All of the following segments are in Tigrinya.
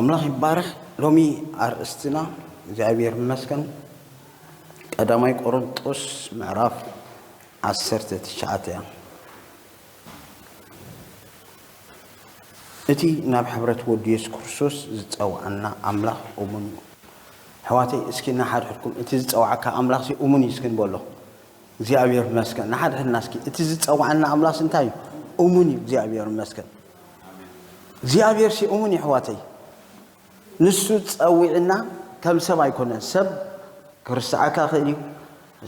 ኣምላኽ ይባረኽ። ሎሚ ኣርእስትና እግዚኣብሔር ይመስገን ቀዳማይ ቆሮንጦስ ምዕራፍ ዓሰርተ ትሽዓተ እያ። እቲ ናብ ሕብረት ወዱ የሱስ ክርስቶስ ዝጸውዓና ኣምላኽ እሙን እዩ። ኣሕዋተይ፣ እስኪ ንሓድሕድኩም፣ እቲ ዝጸውዓካ ኣምላኽሲ እሙን እዩ እስኪ ንበሎ። እግዚኣብሔር ይመስገን። ንሓድሕድና እስኪ፣ እቲ ዝጸውዓና ኣምላኽሲ እንታይ እዩ? እሙን እዩ። እግዚኣብሔር ይመስገን። እግዚኣብሔርሲ እሙን እዩ ኣሕዋተይ። ንሱ ጸዊዕና፣ ከም ሰብ ኣይኮነን። ሰብ ክርስዓካ ይኽእል እዩ።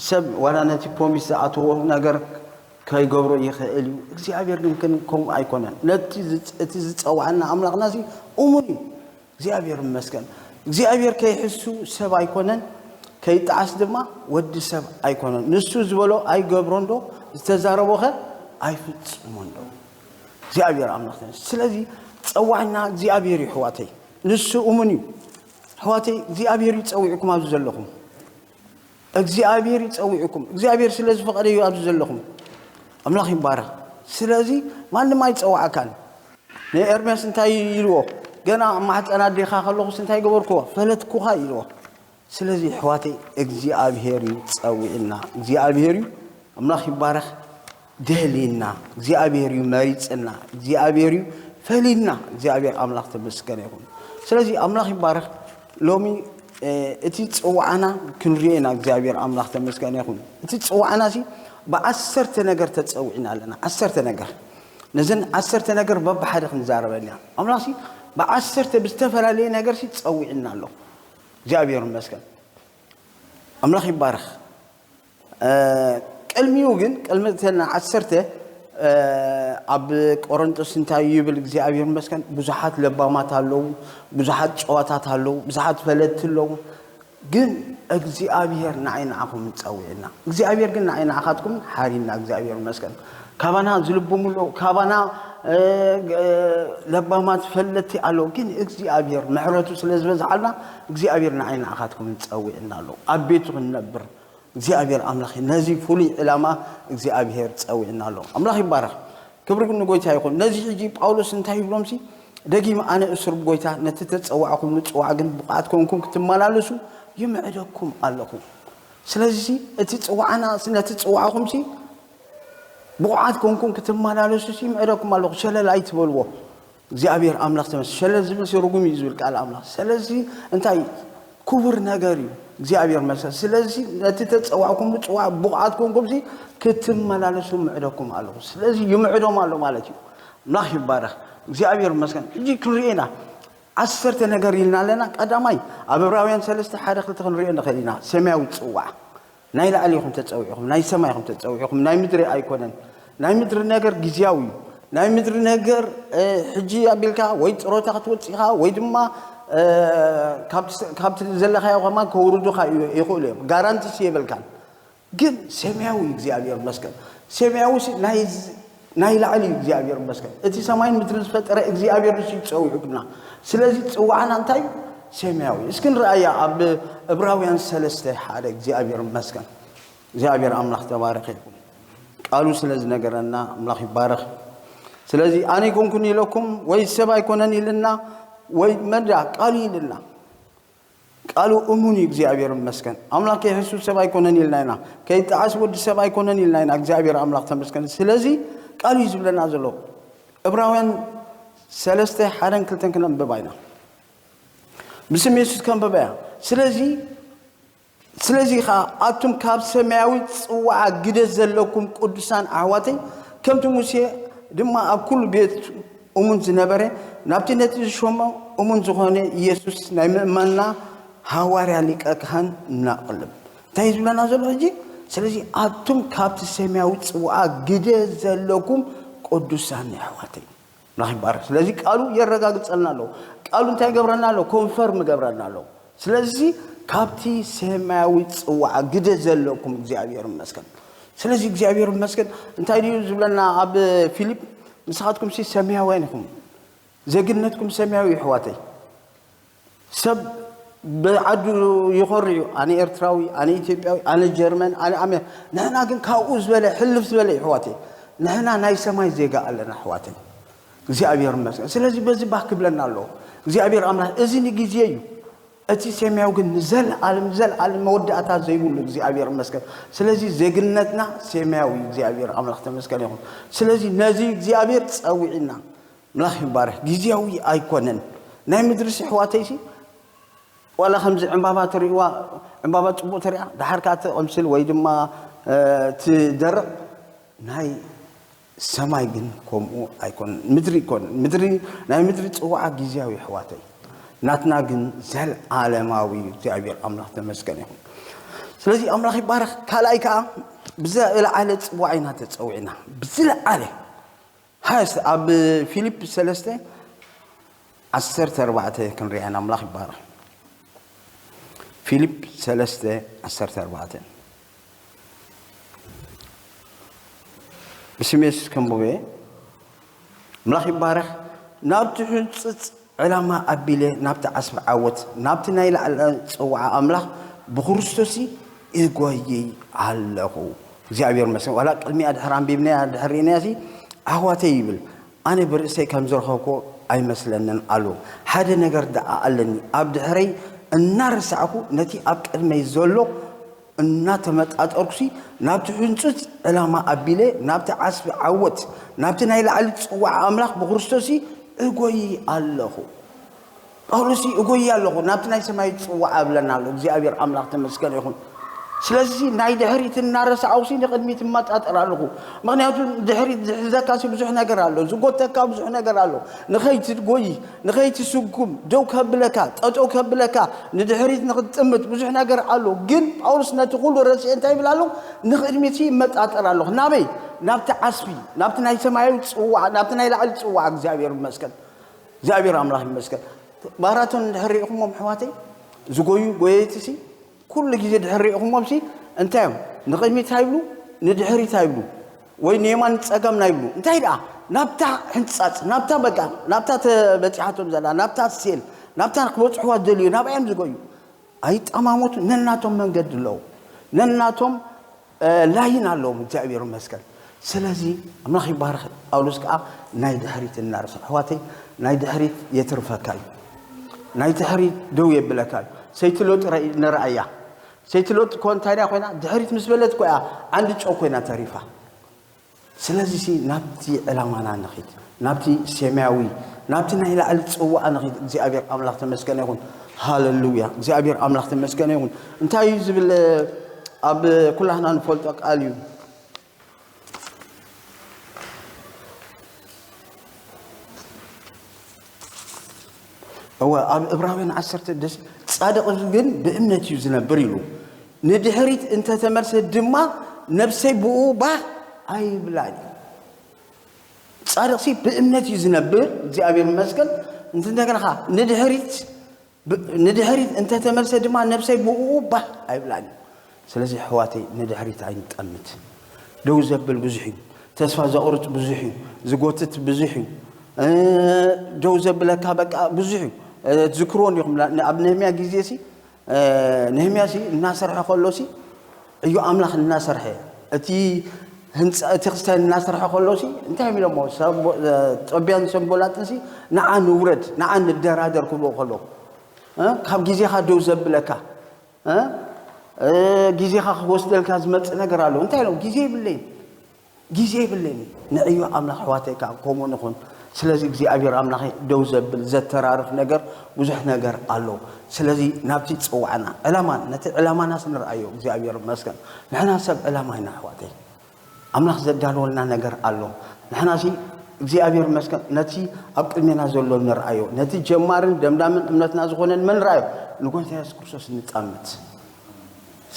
ሰብ ዋላ ነቲ ፕሮሚስ ዝኣተዎ ነገር ከይገብሮ ይኽእል እዩ። እግዚኣብሔር ግን ክን-፣ ከምኡ ኣይኮነን። ነቲ ዝጽ-፣ እቲ ዝጸውዓና ኣምላኽናሲ እሙን እዩ። እግዚኣብሔር ይመስገን። እግዚኣብሔር ከይሕሱ ሰብ ኣይኮነን፣ ከይጠዓስ ድማ ወዲ ሰብ ኣይኮነን። ንሱ ዝበሎ ኣይገብሮን ዶ? ዝተዛረቦኸ ኣይፍጽሞን ዶ? እግዚኣብሔር ኣምላኽ ተመስገን። ስለዚ ጸዋዕና እግዚኣብሔር እዩ ኣሕዋተይ። ንሱ እሙን እዩ። ኣሕዋተይ፣ እግዚኣብሔር እዩ ጸዊዕኩም ኣብዚ ዘለኹም። እግዚኣብሔር እዩ ጸዊዕኩም። እግዚኣብሔር ስለ ዝፈቐደ እዩ ኣብዚ ዘለኹም። ኣምላኽ ይባረኽ። ስለዚ ማንም ኣይጸዋዕካን። ንኤርምያስ እንታይ ኢልዎ? ገና ኣብ ማሕፀን ኣዴኻ ከለኹስ እንታይ ገበርኩዎ? ፈለጥኩኻ ኢልዎ። ስለዚ ኣሕዋተይ፣ እግዚኣብሔር እዩ ጸዊዕና። እግዚኣብሔር እዩ፣ ኣምላኽ ይባረኽ፣ ደልይና። እግዚኣብሔር እዩ መሪጽና። እግዚኣብሔር እዩ ፈሊና። እግዚኣብሔር ኣምላኽ ተመስገነ ይኹን። ስለዚ ኣምላኽ ይባረኽ። ሎሚ፣ እ፣ እቲ ጽዋዕና ክንሪኦ ኢና። እግዚኣብሔር ኣምላኽ ተመስገነ ይኹን። እቲ ጽዋዕናሲ ብዓሰርተ ነገር ተጸዊዕና ኣለና። ዓሰርተ ነገር። ነዘን ዓሰርተ ነገር በብሓደ ክንዛረበን ኢና። ኣምላኽሲ ብዓሰርተ ብዝተፈላለየ ነገርሲ ጸዊዕና ኣሎ። እግዚኣብሔር ይመስገን። ኣምላኽ ይባረኽ። እ፣ ቅድሚኡ ግን፣ ቅድሚ እተን ዓሰርተ፣ እ፣ ኣብ ቆሮንጦስ እንታይ እዩ ይብል? እግዚኣብሔር ይመስገን። ብዙሓት ለባማት ኣለዉ፣ ብዙሓት ጨዋታት ኣለዉ፣ ብዙሓት ፈለጥቲ ኣለዉ። ግን እግዚኣብሔር ንዓይ ንዓኹም ጸዊዕና። እግዚኣብሔር ግን ንዓይ ንዓኻትኩም ሓሪና። እግዚኣብሔር ይመስገን። ካባና ዝልብሙ ኣለዉ፣ ካባና፣ እ፣ እ፣ ለባማት ፈለጥቲ ኣለዉ። ግን እግዚኣብሔር ምሕረቱ ስለ ዝበዝሓልና እግዚኣብሔር ንዓይ ንዓኻትኩም ጸዊዕና ኣለዉ። ኣብ ቤቱ ክንነብር እግዚኣብሔር ኣምላኽ ነዚ ፍሉይ ዕላማ እግዚኣብሔር ጸዊዕና ኣሎ። ኣምላኽ ይባረኽ። ክብሪ ግን ንጎይታ ይኹን። ነዚ ሕጂ ጳውሎስ እንታይ ይብሎምሲ? ደጊም ኣነ እሱር ብጎይታ ነቲ ተጸዋዕኹም ምጽዋዕ ግን ብቕዓት ኮንኩም ክትመላለሱ ይምዕደኩም ኣለኹ። ስለዚ እቲ ጽዋዕና፣ ነቲ ጽዋዕኹምሲ ብቑዓት ኮንኩም ክትመላለሱሲ ይምዕደኩም ኣለኹ። ሸለል ኣይትበልዎ። እግዚኣብሔር ኣምላኽ ተመስ-፣ ሸለል ዝብል ሲ ርጉም እዩ ዝብል ቃል ኣምላኽ። ስለዚ እንታይ ክቡር ነገር እዩ እግዚኣብሔር መስገን። ስለዚ ነቲ ተጸዋዕኩም ምጽዋዕ ብቑዓት ኮንኩም ሲ ክትመላለሱ ምዕደኩም ኣለኹ። ስለዚ ይምዕዶም ኣሎ ማለት እዩ። ኣምላኽ ይባረኽ። እግዚኣብሔር መስገን። ሕጂ ክንሪኦ ኢና። ዓሰርተ ነገር ኢልና ኣለና። ቀዳማይ ኣብ ዕብራውያን ሰለስተ ሓደ ክልተ ክንሪኦ ንኽእል ኢና። ሰማያዊ ጽዋዕ። ናይ ላዕሊ ኢኹም ተጸዊዕኹም፣ ናይ ሰማይ ኢኹም ተጸዊዕኹም፣ ናይ ምድሪ ኣይኮነን። ናይ ምድሪ ነገር ግዝያዊ እዩ። ናይ ምድሪ ነገር፣ እ፣ ሕጂ ኣቢልካ ወይ ጥሮታ ክትወጽእ ኢኻ ወይ ድማ፣ እ፣ ካብቲ ስ-፣ ካብቲ ዘለኻዮ ከማን ከውርዱኻ እዩ፣ ይኽእሉ እዮም። ጋራንቲስ የብልካን። ግን ሰማያዊ እግዚኣብሔር ይመስገን። ሰማያዊ ሲ-፣ ናይ ዝ-፣ ናይ ላዕሊ እዩ እግዚኣብሔር ይመስገን። እቲ ሰማይን ምድርን ዝፈጠረ እግዚኣብሔር ንሱ እዩ ጸዊዑና። ስለዚ ጽዋዕና እንታይ እዩ? ሰማያዊ። እስኪ ንርኣያ ኣብ ዕብራውያን ሰለስተ ሓደ። እግዚኣብሔር ይመስገን። እግዚኣብሔር ኣምላኽ ተባረኸ ይኹን። ቃሉ ስለ ዝነገረና ኣምላኽ ይባረኽ። ስለዚ ኣነ ኣይኮንኩን ኢለኩም ወይ ሰብ ኣይኮነን ኢልና ወይ መዳ ቃሉ ኢልና። ቃሉ እሙን እዩ፣ እግዚኣብሔር ይመስገን። ኣምላኽ ከይሕሱ ሰብ ኣይኮነን ኢልና ኢና፣ ከይጠዓስ ወዲ ሰብ ኣይኮነን ኢልና ኢና። እግዚኣብሔር ኣምላኽ ተመስገን። ስለዚ ቃሉ እዩ ዝብለና ዘሎ። ዕብራውያን ሰለስተ ሓደን ክልተን ክነንብባ ኢና። ብስም የሱስ ከንብባ እያ። ስለዚ፣ ስለዚ ኸዓ ኣቱም ካብ ሰማያዊ ጽዋዓ ግደ ዘለኩም ቅዱሳን ኣሕዋተይ፣ ከምቲ ሙሴ ድማ ኣብ ኩሉ ቤት እሙን ዝነበረ፣ ናብቲ ነቲ ዝሾሞ እሙን ዝኾነ ኢየሱስ ናይ ምእመንና ሃዋርያ ሊቀ ካህን እናቕልብ። እንታይ እዩ ዝብለና ዘሎ ሕጂ? ስለዚ ኣቱም ካብቲ ሰማያዊ ጽዋዓ ግደ ዘለኩም ቅዱሳን ኣሕዋተይ። ኣምላኽ ይባረክ። ስለዚ ቃሉ የረጋግጸልና ኣሎ። ቃሉ እንታይ ይገብረና ኣሎ? ኮንፈርም ይገብረና ኣሎ። ስለዚ ካብቲ ሰማያዊ ጽዋዓ ግደ ዘለኩም እግዚኣብሔር ይመስገን። ስለዚ እግዚኣብሔር ይመስገን። እንታይ ድዩ ዝብለና ኣብ ፊልፕ? ንስኻትኩም ሲ ሰማያውያን ኢኹም። ዜግነትኩም ሰማያዊ እዩ፣ ኣሕዋተይ። ሰብ ብዓዱ ይኾሪ እዩ። ኣነ ኤርትራዊ፣ ኣነ ኢትዮጵያዊ፣ ኣነ ጀርመን፣ ኣነ ኣሜ-፣ ንሕና ግን ካብኡ ዝበለ፣ ሕልፍ ዝበለ እዩ፣ ኣሕዋተይ። ንሕና ናይ ሰማይ ዜጋ ኣለና፣ ኣሕዋተይ። እግዚኣብሔር ይመስገን። ስለዚ በዚ ባህ ክብለና ኣለዎ እግዚኣብሔር ኣምላኽ። እዚ ንግዜ እዩ። እቲ ሰማያዊ ግን ንዘለኣለም፣ ዘለኣለም መወዳእታ ዘይብሉ እግዚኣብሔር ይመስገን። ስለዚ ዜግነትና ሰማያዊ እዩ። እግዚኣብሔር ኣምላኽ ተመስገን ይኹን። ስለዚ ነዚ እግዚኣብሔር ጸዊዕና፣ ኣምላኽ ይባረኽ። ግዜያዊ ኣይኮነን። ናይ ምድሪ ሲ ኣሕዋተይሲ ዋላ ከምዚ ዕምባባ ትርእይዋ፣ ዕምባባ ጽቡቕ ትርእያ፣ ደሓር ከኣ ትቕምስል ወይ ድማ ትደርቕ። ናይ ሰማይ ግን ከምኡ ኣይኮነን። ምድሪ ኣይኮነን። ምድሪ፣ ናይ ምድሪ ጽዋዓ ግዜያዊ ኣሕዋተይ፣ ናትና ግን ዘለዓለማዊ እዩ። እግዚኣብሔር ኣምላኽ ተመስገን ይኹን። ስለዚ ኣምላኽ ይባረኽ። ካልኣይ ከኣ ብዝለዓለ ጽዋዕ ኢና ተጸዊዕና። ብዝለዓለ ሃይስት ኣብ ፊልፕ ሰለስተ ዓሰርተ ኣርባዕተ ክንሪኣ ኢና። ኣምላኽ ይባረኽ። ፊልፕ ሰለስተ ዓሰርተ ኣርባዕተ ብስም የሱስ ከንብበ። ኣምላኽ ይባረኽ። ናብቲ ሕንጽጽ ዕላማ ኣቢለ ናብቲ ዓስቢ ዓወት ናብቲ ናይ ላዕሊ ጽዋዓ ኣምላኽ ብክርስቶስ እጎይይ ኣለኹ። እግዚኣብሔር መስገን። ዋላ ቅድሚያ ድሕር ኣንቢብናያ ድሕር ርኢናያ ሲ ኣሕዋተይ ይብል ኣነ ብርእሰይ ከም ዝረኸብኮ ኣይመስለንን ኣሎ። ሓደ ነገር ደኣ ኣለኒ። ኣብ ድሕረይ እናረሳዕኩ ነቲ ኣብ ቅድመይ ዘሎ እናተመጣጠርኩሲ ናብቲ ሕንጹጽ ዕላማ ኣቢለ ናብቲ ዓስቢ ዓወት ናብቲ ናይ ላዕሊ ጽዋዕ ኣምላኽ ብክርስቶስሲ እጎይ ኣለኹ። ጳውሎስሲ እጎይ ኣለኹ ናብቲ ናይ ሰማይ ጽዋዕ ኣብለና ኣሎ። እግዚኣብሔር ኣምላኽ ተመስገን ይኹን። ስለዚ ናይ ድሕሪት እናረሳዕኩሲ ንቕድሚት እመጣጠር ኣለኹ። ምኽንያቱ ድሕሪት ዝሕዘካሲ ብዙሕ ነገር ኣሎ፣ ዝጎተካ ብዙሕ ነገር ኣሎ። ንኸይትጎይ ንኸይትስጉም ደው ከብለካ፣ ጠጠው ከብለካ፣ ንድሕሪት ንኽትጥምት ብዙሕ ነገር ኣሎ። ግን ጳውሎስ ነቲ ኩሉ ረሲዐ እንታይ ይብል ኣሎ? ንቕድሚት ይመጣጠር ኣለኹ። ናበይ? ናብቲ ዓስቢ፣ ናብቲ ናይ ሰማያዊ ጽዋዕ፣ ናብቲ ናይ ላዕሊ ጽዋዕ። እግዚኣብሔር ይመስገን። እግዚኣብሔር ኣምላኽ ይመስገን። ማራቶን እንድሕር ርኢኹሞም ኣሕዋተይ፣ ዝጎዩ ጎየይትሲ ኩሉ ግዜ ድሕር ርኢኹሞምሲ እንታይ እዮም? ንቕድሚት ኣይብሉ፣ ንድሕሪት ኣይብሉ፣ ወይ ንየማን ንጸጋም ኣይብሉ። እንታይ ደኣ? ናብታ ሕንጻጽ፣ ናብታ በቃ፣ ናብታ ተበጺሓቶም ዘላ፣ ናብታ ሴል፣ ናብታ ክበጽሕዋ ዝደልዩ፣ ናብኣ እዮም ዝጎዩ። ኣይጠማመቱ፣ ነናቶም መንገዲ ኣለዎም። ነናቶም እ፣ ላይን ኣለዎም። እግዚኣብሔር ይመስገን። ስለዚ ኣምላኽ ይባረኽ። ጳውሎስ ከኣ ናይ ድሕሪት እናርሳ፣ ኣሕዋተይ፣ ናይ ድሕሪት የትርፈካ እዩ። ናይ ድሕሪት ደው የብለካ እዩ። ሰይቲ ሎጥ ረ-፣ ንርኣያ። ሰይቲ ሎጥ እኮ እንታይ ደኣ ኮይና? ድሕሪት ምስ በለት እኮ እያ ዓንዲ ጨው ኮይና ተሪፋ። ስለዚሲ ናብቲ ዕላማና ንኺድ፣ ናብቲ ሰማያዊ፣ ናብቲ ናይ ላዕሊ ጽዋኣ ንኺድ። እግዚኣብሔር ኣምላኽ ተመስገነ ይኹን። ሃለሉያ። እግዚኣብሔር ኣምላኽ ተመስገነ ይኹን። እንታይ እዩ ዝብል? ኣብ ኩላህና ንፈልጦ ቃል እዩ። እወ፣ ኣብ ዕብራውያን ዓሰርተ ደስ፣ ጻድቕ ግን ብእምነት እዩ ዝነብር ኢሉ። ንድሕሪት እንተተመልሰ ድማ ነብሰይ ብኡ ባህ ኣይብላን እዩ። ጻድቕሲ ብእምነት እዩ ዝነብር፣ እግዚኣብሔር ይመስገን። እንተ እንደገና ኸዓ ንድሕሪት፣ ብ-፣ ንድሕሪት እንተተመልሰ ድማ ነብሰይ ብኡ ባህ ኣይብላን እዩ። ስለዚ ኣሕዋተይ ንድሕሪት ኣይንጠምት። ደው ዘብል ብዙሕ እዩ። ተስፋ ዘቑርጽ ብዙሕ እዩ። ዝጎትት ብዙሕ እዩ። እ፣ ደው ዘብለካ በቃ ብዙሕ እዩ። እ፣ ትዝክርዎ እንዲኹም፣ ን-፣ ኣብ ነህምያ ግዜሲ፣ እ፣ ነህምያሲ እናሰርሐ ከሎሲ፣ ዕዮ ኣምላኽ እናሰርሐ፣ እቲ ህንጻ፣ እቲ ክርስትያን እናሰርሐ ከሎሲ፣ እንታይ እዮም ኢሎሞ? ሰብ-፣ እ፣ ጦብያን ሰንቦላጥንሲ፣ "ንዓ ንውረድ፣ ንዓ ንደራደር" ክብልዎ ከለዉ፣ እ፣ ካብ ግዜኻ ደው ዘብለካ፣ እ፣ እ፣ ግዜኻ ክወስደልካ ዝመጽእ ነገር ኣሎ። እንታይ ኢሎም? ግዜ የብለይን፣ ግዜ የብለይን። ንዕዮ ኣምላኽ ኣሕዋተይ ከኣ ከምኡ ንኹን። ስለዚ እግዚኣብሔር ኣምላኸይ ደው ዘብል ዘተራርፍ ነገር ብዙሕ ነገር ኣሎ። ስለዚ ናብቲ ዝጸዋዕና ዕላማ፣ ነቲ ዕላማናስ ንርኣዮ። እግዚኣብሔር ይመስገን። ንሕና ሰብ ዕላማ ኢና ኣሕዋተይ። ኣምላኽ ዘዳለወልና ነገር ኣሎ። ንሕናሲ እግዚኣብሔር ይመስገን ነቲ ኣብ ቅድሜና ዘሎ ንርኣዮ። ነቲ ጀማርን ደምዳምን እምነትና ዝኾነ ንመን ንርኣዮ? ንጎይታ የሱስ ክርስቶስ ንጣምት።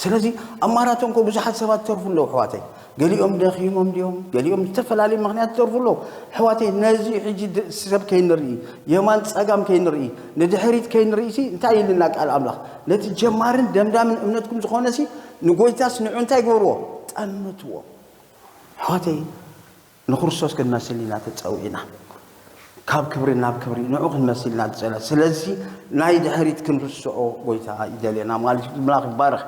ስለዚ ኣብ ማራቶን እኮ ብዙሓት ሰባት ይተርፉ ኣለዉ ኣሕዋተይ። ገሊኦም ደኺሞም ድዮም? ገሊኦም ዝተፈላለዩ ምኽንያት ይተርፉ ኣለዉ። ኣሕዋተይ ነዚ ሕጂ ድ-፣ ሰብ ከይንርኢ፣ የማን ጸጋም ከይንርኢ፣ ንድሕሪት ከይንርኢ ሲ እንታይ ኢልና ቃል ኣምላኽ? ነቲ ጀማርን ደምዳምን እምነትኩም ዝኾነ ሲ ንጎይታስ ንዑ እንታይ ግበርዎ? ጠምትዎ። ኣሕዋተይ ንክርስቶስ ክንመስል ኢና ተጸዊዕና። ካብ ክብሪ ናብ ክብሪ ንዑ ክንመስል ኢና ተጸዊዕና። ስለዚ ናይ ድሕሪት ክንርስዖ ጎይታ ይደልየና ማለት እዩ። ኣምላኽ ይባረኽ።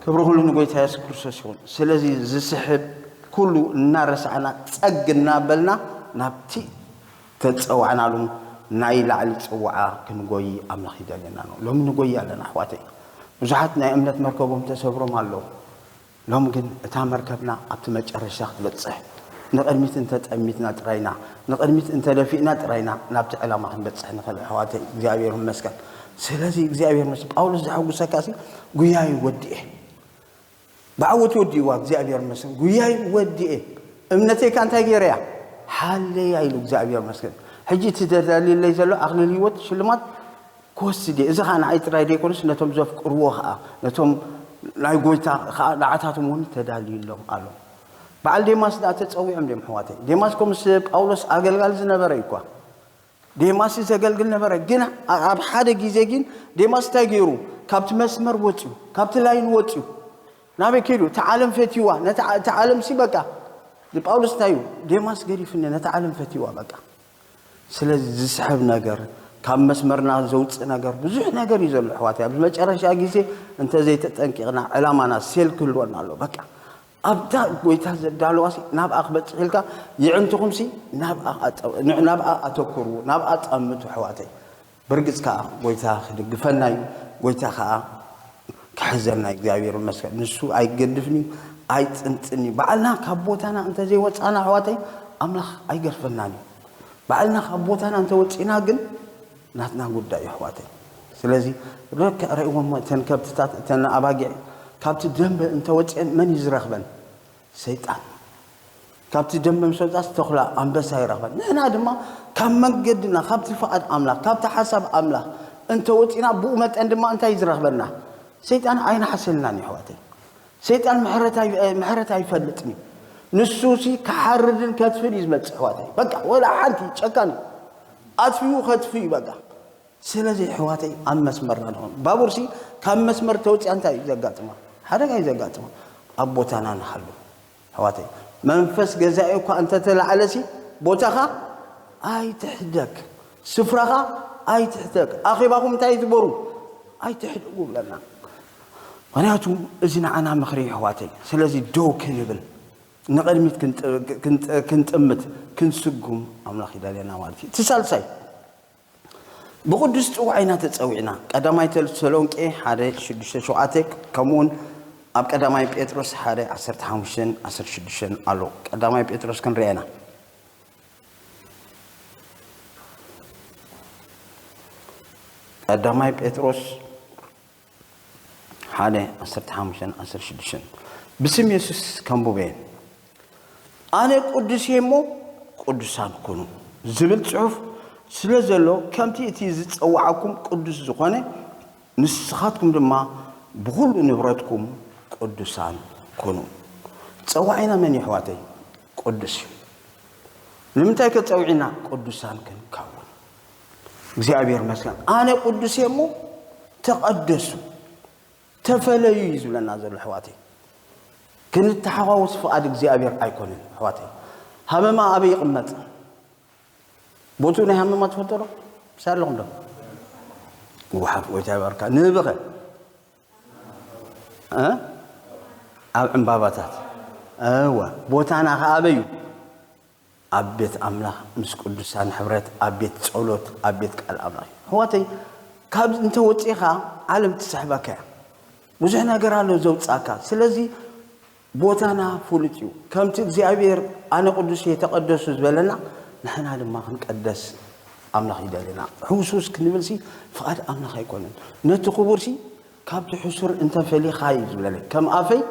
ክብሪ ኩሉ ንጎይታ የሱስ ክርስቶስ ይኹን። ስለዚ ዝስሕብ ኩሉ እናረሳዕና ጸግ እናበልና ናብቲ ተጸዋዕናሉ ናይ ላዕሊ ጽዋዓ ክንጎይ ኣምላኽ ይደልየና ነው። ሎሚ ንጎይ ኣለና ኣሕዋተይ። ብዙሓት ናይ እምነት መርከቦም ተሰብሮም ኣለዉ። ሎም ግን እታ መርከብና ኣብቲ መጨረሻ ክትበጽሕ፣ ንቕድሚት እንተጠሚትና ጥራይና፣ ንቕድሚት እንተደፊእና ጥራይና ናብቲ ዕላማ ክንበጽሕ ንኽእል ኣሕዋተይ። እግዚኣብሔር ይመስገን። ስለዚ እግዚኣብሔር ይመስገን። ጳውሎስ ዘሐጉሰካ ሲ ጉያይ ወዲኤ ብዓወት ወዲእዋ እግዚኣብሔር ይመስገን። ጉያይ ወዲኤ እምነተይካ እንታይ ገይረያ ሓለያ ኢሉ እግዚኣብሔር ይመስገን። ሕጂ እቲ ተዳልየለይ ዘሎ ኣኽሊል ህይወት ሽልማት ክወስድ እየ። እዚ ኸዓ ንዓይ ጥራይ ዘይኮነስ ነቶም ዘፍቅርዎ ኸዓ ነቶም ናይ ጎይታ ኸዓ ንዓታቶም እውን ተዳልዩሎም ኣሎ። በዓል ዴማስ ደኣ ተጸዊዖም ድዮም ኣሕዋተይ? ዴማስ እኮ ምስ ጳውሎስ ኣገልጋሊ ዝነበረ እዩ እኳ። ዴማስ ዘገልግል ነበረ። ግን ኣብ ሓደ ግዜ ግን ዴማስ እንታይ ገይሩ? ካብቲ መስመር ወፅዩ፣ ካብቲ ላይን ወፅዩ። ናበይ ከይዱ? እቲ ዓለም ፈትይዋ። ነቲ ዓ- እቲ ዓለም ሲ በቃ ንጳውሎስ እንታይ እዩ? ዴማስ ገዲፍኒ ነቲ ዓለም ፈትይዋ በቃ። ስለዚ ዝስሕብ ነገር፣ ካብ መስመርና ዘውፅእ ነገር ብዙሕ ነገር እዩ ዘሎ ኣሕዋተይ። ኣብ መጨረሻ ግዜ እንተዘይተጠንቂቕና ዕላማና ሴል ክህልወና ኣሎ በቃ። ኣብታ ጎይታ ዘዳለዋሲ ናብኣ ክበፅሕ ኢልካ የዕንትኹምሲ ናብኣ ኣጠ- ን- ናብኣ ኣተኩሩ፣ ናብኣ ጠምቱ ኣሕዋተይ። ብርግፅ ከዓ ጎይታ ክድግፈና እዩ። ጎይታ ከዓ ክሕዘና እዩ። እግዚኣብሔር ይመስገን። ንሱ ኣይገድፍን እዩ፣ ኣይፅንፅን እዩ። ባዕልና ካብ ቦታና እንተዘይወፃና ኣሕዋተይ ኣምላኽ ኣይገድፈናን እዩ። ባዕልና ካብ ቦታና እንተወፂና ግን ናትና ጉዳይ እዩ ኣሕዋተይ። ስለዚ ልክዕ ርእይዎም እተን ከብትታት እተን ኣባጊዕ ካብቲ ደንበ እንተወፅአን መን እዩ ዝረኽበን? ሰይጣን። ካብቲ ደንበ ምስ ወፃስ ተኹላ ኣንበሳ ይረኽበን። ንሕና ድማ ካብ መንገድና ካብቲ ፍቓድ ኣምላኽ ካብቲ ሓሳብ ኣምላኽ እንተወፂና ብኡ መጠን ድማ እንታይ እዩ ዝረኽበና? ሰይጣን ኣይንሓሰልናን እዩ ኣሕዋተይ። ሰይጣን ምሕረት ኣይ- ምሕረት ኣይፈልጥን እዩ። ንሱ ሲ ክሓርድን ከትፍን እዩ ዝመፅእ ኣሕዋተይ። በቃ ወላ ሓንቲ ጨካን እዩ። ኣጥፊኡ ከጥፍእ እዩ በቃ። ስለዚ ኣሕዋተይ ኣብ መስመርና ንኹን። ባቡርሲ ካብ መስመር ተወፂኣ እንታይ እዩ ዘጋጥማ? ሓደጋ እዩ ዘጋጥማ። ኣብ ቦታና ንሃሉ ኣሕዋተይ። መንፈስ ገዛኢ እኳ እንተተላዕለሲ ቦታኻ ኣይትሕደግ፣ ስፍራኻ ኣይትሕደግ። ኣኼባኹም እንታይ ትበሩ? ኣይትሕደጉ ብለና። ምክንያቱ እዚ ንዓና ምኽሪ ኣሕዋተይ። ስለዚ ደው ክንብል ንቕድሚት ክንጥ- ክንጥ- ክንጥምት ክንስጉም ኣምላኽ ይደልየና ማለት እዩ። እቲ ሳልሳይ ብቕዱስ ጽዋዕ ኢና ተጸዊዕና። ቀዳማይ ተሰሎንቄ ሓደ ሽዱሽተ ሸውዓተ ከምኡውን ኣብ ቀዳማይ ጴጥሮስ ሓደ ዓሰርተ ሓሙሽተን ዓሰርተ ሽዱሽተን ኣሎ። ቀዳማይ ጴጥሮስ ክንሪኣ ኢና። ቀዳማይ ጴጥሮስ ሓደ ዓሰርተ ሓሙሽተን ዓሰርተ ሽዱሽተን ብስም የሱስ ከንብበየን። ኣነ ቅዱስ እየ እሞ ቅዱሳን ኩኑ ዝብል ጽሑፍ ስለ ዘሎ ከምቲ እቲ ዝጸውዓኩም ቅዱስ ዝኾነ ንስኻትኩም ድማ ብኹሉ ንብረትኩም ቅዱሳን ኩኑ። ጸዋዒና መን እዩ ኣሕዋተይ? ቅዱስ እዩ። ንምንታይ ከ ጸዊዕና? ቅዱሳን ክንከውን። እግዚኣብሔር ይመስገን። ኣነ ቅዱስ እየ እሞ ተቐደሱ፣ ተፈለዩ እዩ ዝብለና ዘሎ ኣሕዋተይ። ክንተሓዋወስ ፍቓድ እግዚኣብሔር ኣይኮነን ኣሕዋተይ። ሃመማ ኣበይ ይቕመጥ? ቦትኡ ናይ ሃመማ ትፈልጦ ዶ? ምሳሌ ኣለኹም ዶ? ጉሓፍ ጎይታ ይባርካ። ንህብኸ እ? ኣብ ዕምባባታት። እወ፣ ቦታና ከኣ ኣበይ እዩ? ኣብ ቤት ኣምላኽ ምስ ቅዱሳን ሕብረት፣ ኣብ ቤት ጸሎት፣ ኣብ ቤት ቃል ኣምላኽ እዩ። ኣሕዋተይ፣ ካብ እንተ ወጺኻ ዓለም ትስሕበካ እያ። ብዙሕ ነገር ኣሎ ዘውጻካ። ስለዚ ቦታና ፍሉጥ እዩ። ከምቲ እግዚኣብሔር ኣነ ቅዱስ እየ ተቐደሱ ዝበለና፣ ንሕና ድማ ክንቀደስ ኣምላኽ ይደልየና። ሕውስውስ ክንብልሲ ፍቓድ ኣምላኽ ኣይኮነን። ነቲ ክቡርሲ ካብቲ ሕሱር እንተ ፈሊኻ እዩ ዝብለኒ። ከም ኣፈይ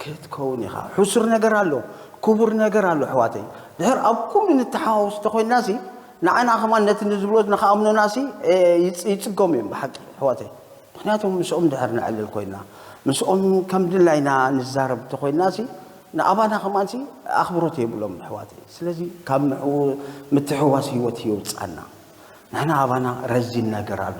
ክትከውን ኢኻ። ሕሱር ነገር ኣሎ፣ ክቡር ነገር ኣሎ ኣሕዋተይ። ድሕር ኣብ ኩሉ ንተሓዋወስ እንተኾይንናሲ ንዓና ከማን ነቲ ንዝብሎ ንኽኣምኑናሲ ይጽ- ይጽገሙ እዮም ብሓቂ ኣሕዋተይ። ምኽንያቱ ምስኦም ድሕር ነዕልል ኮይንና ምስኦም ከም ድላይና ንዛረብ እንተኾይንናሲ ንኣባና ከማንሲ ኣኽብሮት የብሎም ኣሕዋተይ። ስለዚ ካብ ምሕው- ምትሕውዋስ ህይወት የውጻና። ንሕና ኣባና ረዚን ነገር ኣሎ፣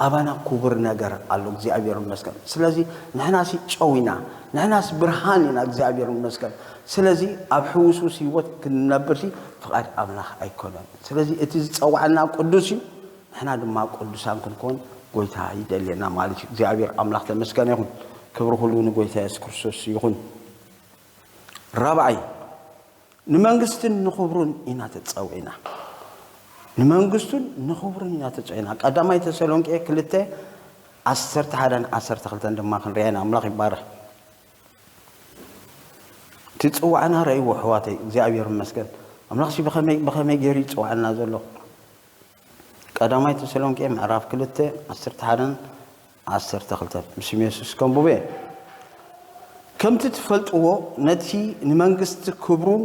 ኣባና ክቡር ነገር ኣሎ። እግዚኣብሔር ይመስገን። ስለዚ ንሕናሲ ጨው ኢና፣ ንሕናስ ብርሃን ኢና። እግዚኣብሔር ይመስገን። ስለዚ ኣብ ሕውስውስ ህይወት ክንነብርሲ ፍቓድ ኣምላኽ ኣይኮነን። ስለዚ እቲ ዝጸዋዕና ቅዱስ እዩ፣ ንሕና ድማ ቅዱሳን ክንኮን ጎይታ ይደልየና ማለት እዩ። እግዚኣብሔር ኣምላኽ ተመስገነ ይኹን። ክብሪ ኩሉ ንጎይታ የሱስ ክርስቶስ ይኹን። ራብዓይ ንመንግስትን ንኽብሩን ኢና ተጸዊዕና። ንመንግስቱን ንኽብሩን ኢና ተጸዊዕና። ቀዳማይ ተሰሎንቄ ክልተ ዓሰርተ ሓደን ዓሰርተ ክልተን ድማ ክንሪኣ ኢና። ኣምላኽ ይባረኽ። እቲ ጽዋዕና ረእይዎ ኣሕዋተይ፣ እግዚኣብሔር ይመስገን። ኣምላኽሲ ብኸመይ ብኸመይ ገይሩ ይጽዋዕና ዘሎ? ቀዳማይ ተሰሎንቄ ምዕራፍ ክልተ ዓሰርተ ሓደን ዓሰርተ ክልተን፣ ብስም የሱስ ከንብቦ እየ። ከምቲ ትፈልጥዎ፣ ነቲ ንመንግስቲ ክብሩን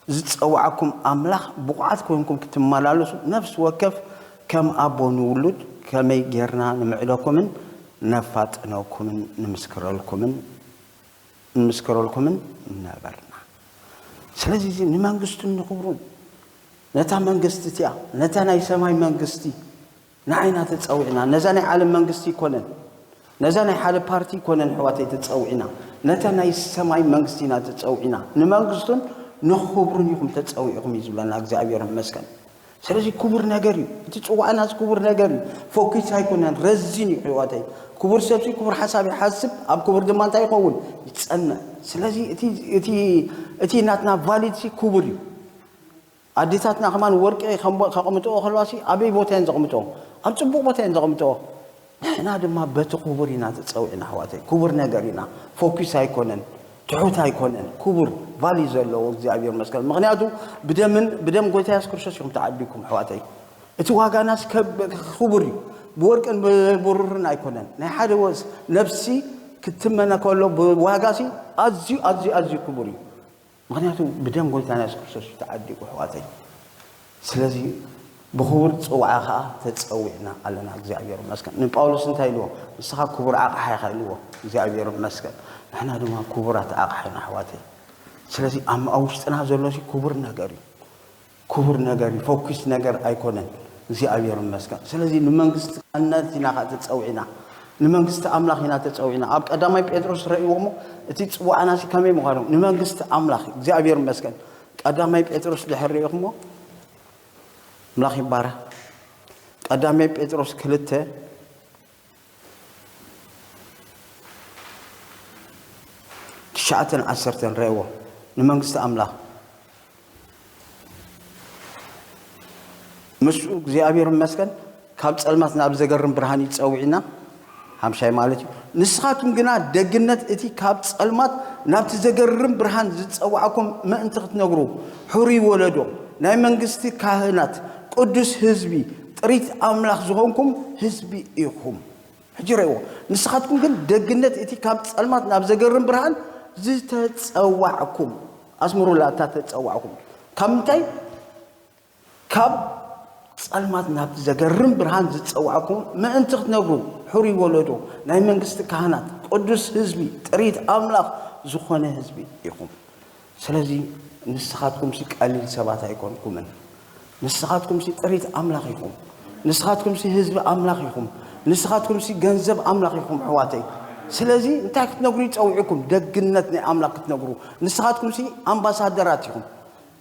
ዝጸዋዕኩም ኣምላኽ ብቑዓት ኮይንኩም ክትመላለሱ፣ ነፍሲ ወከፍ ከም ኣቦ ንውሉድ ከመይ ጌርና ንምዕደኩምን ነፋጥነኩምን ንምስክረልኩምን ንምስክረልኩምን ነበርና። ስለዚ እዚ ንመንግስቱን ንኽብሩን፣ ነታ መንግስቲ እቲኣ፣ ነታ ናይ ሰማይ መንግስቲ ንዓይና ተጸዊዕና። ነዛ ናይ ዓለም መንግስቲ ኣይኮነን፣ ነዛ ናይ ሓደ ፓርቲ ኣይኮነን ኣሕዋተይ ተጸዊዕና፣ ነታ ናይ ሰማይ መንግስቲ ኢና ተጸዊዕና። ንመንግስቱን ንኽብሩን ኢኹም ተጸዊዕኹም እዩ ዝብለና እግዚኣብሔር ይመስገን። ስለዚ ክቡር ነገር እዩ። እቲ ጽዋዕናስ ክቡር ነገር እዩ። ፎኪስ ኣይኮነን፣ ረዚን እዩ ኣሕዋተይ። ክቡር ሰብሲ ክቡር ሓሳብ ይሓስብ፣ ኣብ ክቡር ድማ እንታይ ይኸውን? ይጸንዕ። ስለዚ እቲ እቲ እቲ ናትና ቫሊድሲ ክቡር እዩ። ኣዴታትና ከማን ወርቂ ከም ከቕምጥኦ ከለዋሲ ኣበይ ቦታ እየን ዘቕምጥኦ? ኣብ ጽቡቕ ቦታ እየን ዘቕምጥኦ። ንሕና ድማ በቲ ክቡር ኢና ተጸዊዕና ኣሕዋተይ። ክቡር ነገር ኢና። ፎኪስ ኣይኮነን፣ ትሑት ኣይኮነን። ክቡር ቫሊ ዘለዎ እግዚኣብሔር ይመስገን። ምኽንያቱ ብደምን ብደም ጎይታ የሱስ ክርስቶስ ኢኹም ተዓዲግኩም ኣሕዋተይ። እቲ ዋጋናስ ከብ- ክቡር እዩ። ብወርቅን ብብሩርን ኣይኮነን። ናይ ሓደ ወስ ነፍሲ ክትመነ ከሎ ብዋጋሲ ኣዝዩ ኣዝዩ ኣዝዩ ክቡር እዩ። ምኽንያቱ ብደም ጎይታና የሱስ ክርስቶስ እዩ ተዓዲጉ ኣሕዋተይ። ስለዚ ብኽቡር ጽዋዓ ኸዓ ተጸዊዕና ኣለና። እግዚኣብሔር ይመስገን። ንጳውሎስ እንታይ ኢልዎ? ንስኻ ክቡር ኣቕሓ ኢኻ ኢልዎ። እግዚኣብሔር ይመስገን። ንሕና ድማ ክቡራት ኣቕሓ ኢና ኣሕዋተይ። ስለዚ ኣብ ኣብ ውሽጥና ዘሎሲ ክቡር ነገር እዩ። ክቡር ነገር እዩ። ፎኪስ ነገር ኣይኮነን። እግዚኣብሔር ይመስገን። ስለዚ ንመንግስቲ ኣነት ኢና ኸዓ ተጸዊዕና። ንመንግስቲ ኣምላኽ ኢና ተጸዊዕና። ኣብ ቀዳማይ ጴጥሮስ ረእይዎ እሞ እቲ ጽዋዕናሲ ከመይ ምዃኑ ንመንግስቲ ኣምላኽ እግዚኣብሔር ይመስገን። ቀዳማይ ጴጥሮስ ድሕር ርኢኹሞ ኣምላኽ ይባረኽ። ቀዳማይ ጴጥሮስ ክልተ ትሽዓተን ዓሰርተን ረእይዎ። ንመንግስቲ ኣምላኽ ምስኡ እግዚኣብሔር ይመስገን ካብ ጸልማት ናብ ዘገርም ብርሃን ይጸውዕና። ሓምሻይ ማለት እዩ። ንስኻትኩም ግና ደግነት እቲ ካብ ጸልማት ናብቲ ዘገርም ብርሃን ዝጸዋዕኩም ምእንቲ ክትነግሩ፣ ሕሩይ ወለዶ፣ ናይ መንግስቲ ካህናት፣ ቅዱስ ህዝቢ፣ ጥሪት ኣምላኽ ዝኾንኩም ህዝቢ ኢኹም። ሕጂ ረእዎ። ንስኻትኩም ግን ደግነት እቲ ካብ ጸልማት ናብ ዘገርም ብርሃን ዝተጸዋዕኩም፣ ኣስምሩላ እታ ተጸዋዕኩም። ካብ ምንታይ? ካብ ጸልማት ናብቲ ዘገርም ብርሃን ዝጸዋዕኩም ምእንቲ ክትነግሩ፣ ሕሩይ ወለዶ፣ ናይ መንግስቲ ካህናት፣ ቅዱስ ህዝቢ፣ ጥሪት ኣምላኽ ዝኾነ ህዝቢ ኢኹም። ስለዚ ንስኻትኩምሲ ቀሊል ሰባት ኣይኮንኩምን። ንስኻትኩምሲ ጥሪት ኣምላኽ ኢኹም። ንስኻትኩምሲ ህዝቢ ኣምላኽ ኢኹም። ንስኻትኩምሲ ገንዘብ ኣምላኽ ኢኹም ኣሕዋተይ። ስለዚ እንታይ ክትነግሩ ይጸውዕኩም? ደግነት ናይ ኣምላኽ ክትነግሩ። ንስኻትኩምሲ ኣምባሳደራት ኢኹም።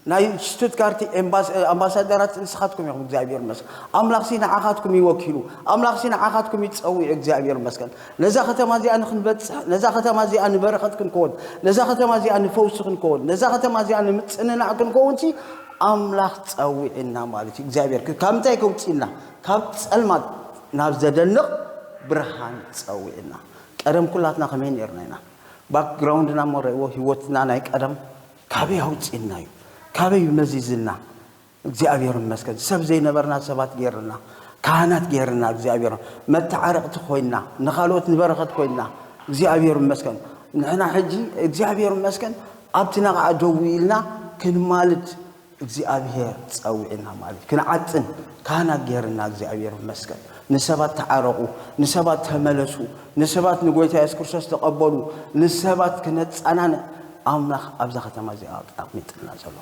ናይ ሽቱትጋርቲ ኤምባስ- ኣምባሳደራት ንስኻትኩም ኢኹም። እግዚኣብሔር ይመስገን። ኣምላኽሲ ንዓኻትኩም እዩ ወኪሉ። ኣምላኽሲ ንዓኻትኩም ይጸውዕ። እግዚኣብሔር ይመስገን። ነዛ ከተማ እዚኣ ንክንበጽሕ፣ ነዛ ከተማ እዚኣ ንበረኸት ክንከውን፣ ነዛ ከተማ እዚኣ ንፈውሲ ክንከውን፣ ነዛ ከተማ እዚኣ ንምጽንናዕ ክንከውንሲ ኣምላኽ ጸዊዕና ማለት እዩ። እግዚኣብሔር ካብ ምንታይ ከውፅእና? ካብ ጸልማት ናብ ዘደንቕ ብርሃን ጸዊዕና። ቀደም ኩላትና ከመይ ነርና ኢና? ባክግራውንድና እሞ ረእዎ፣ ህይወትና ናይ ቀደም ካበይ ኣውፅእና እዩ? ካበይ እዩ መዚዝና? እግዚኣብሔር ይመስገን። ሰብ ዘይነበርና ሰባት ገይርና፣ ካህናት ገይርና፣ እግዚኣብሔር መተዓረቕቲ ኮይና፣ ንኻልኦት ንበረኸት ኮይና፣ እግዚኣብሔር ይመስገን። ንሕና ሕጂ እግዚኣብሔር ይመስገን ኣብቲ ነቓዕ ደው ኢልና ክንማልድ እግዚኣብሔር ጸዊዕና ማለት እዩ። ክንዓጥን ካህናት ገይርና እግዚኣብሔር ይመስገን። ንሰባት ተዓረቑ፣ ንሰባት ተመለሱ፣ ንሰባት ንጎይታ የሱስ ክርስቶስ ተቐበሉ፣ ንሰባት ክነጻናንዕ ኣምላኽ ኣብዛ ከተማ እዚኣ ኣቕሚጥልና ዘሎ።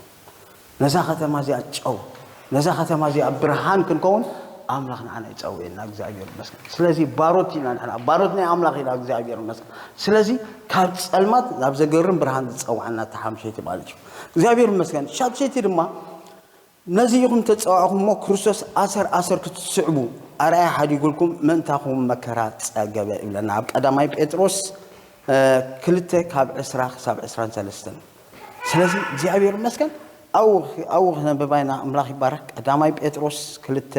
ነዛ ከተማ እዚኣ ጨው፣ ነዛ ከተማ እዚኣ ብርሃን ክንከውን ኣምላኽ ንዓና ይጸውዕና። እግዚኣብሔር ይመስገን። ስለዚ ባሮት ኢና ንሕና፣ ባሮት ናይ ኣምላኽ ኢና። እግዚኣብሔር ይመስገን። ስለዚ ካብ ጸልማት ናብ ዘገርም ብርሃን ዝጸዋዕና እታ ሓምሸይቲ ማለት እዩ። እግዚኣብሔር ይመስገን። ሻድሸይቲ ድማ ነዚ ኢኹም ተጸዋዕኹም እሞ ክርስቶስ ኣሰር ኣሰር ክትስዕቡ ኣርኣያ ሓዲጉልኩም ምእንታኹም መከራ ጸገበ ይብለና ኣብ ቀዳማይ ጴጥሮስ እ፣ ክልተ ካብ ዕስራ ክሳብ ዕስራን ሰለስተን። ስለዚ እግዚኣብሔር ይመስገን ኣብኡ ክነብባ ኢና። ኣምላኽ ይባረክ። ቀዳማይ ጴጥሮስ ክልተ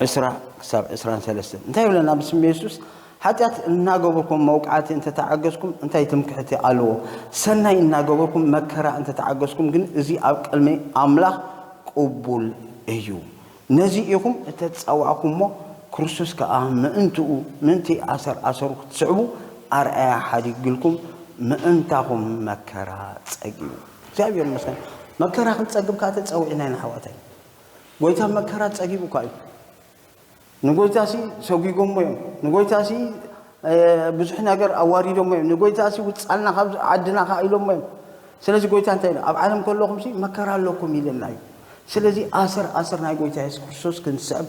ዕስራ ክሳብ ዕስራን ሰለስተን እንታይ ይብለና? ብስም የሱስ ሓጢኣት እናገበርኩም መውቃዕቲ እንተተዓገዝኩም እንታይ ትምክሕቲ ኣለዎ? ሰናይ እናገበርኩም መከራ እንተተዓገዝኩም ግን እዚ ኣብ ቅድሚ ኣምላኽ ቅቡል እዩ። ነዚ ኢኹም እተጻዋዕኩሞ፣ ክርስቶስ ከኣ ምእንትኡ ምእንቲ ኣሰር ኣሰሩ ክትስዕቡ ኣርኣያ ሓዲግልኩም ምእንታኹም መከራ ጸጊቡ። እግዚኣብሔር ይመስገን። መከራ ክንጸግብ ከኣ ተጸዊዕና ኢና ኣሕዋተይ። ጎይታ መከራ ጸጊቡ እኳ እዩ። ንጎይታሲ ሰጒጎሞ እዮም። ንጎይታሲ ብዙሕ ነገር ኣዋሪዶሞ እዮም። ንጎይታሲ ውጻልና ካብ ዓድና ከኣ ኢሎሞ እዮም። ስለዚ ጎይታ እንታይ ኢሉ? ኣብ ዓለም ከለኹምሲ መከራ ኣለኩም ኢለና እዩ። ስለዚ ኣሰር ኣሰር ናይ ጎይታ የሱስ ክርስቶስ ክንስዕብ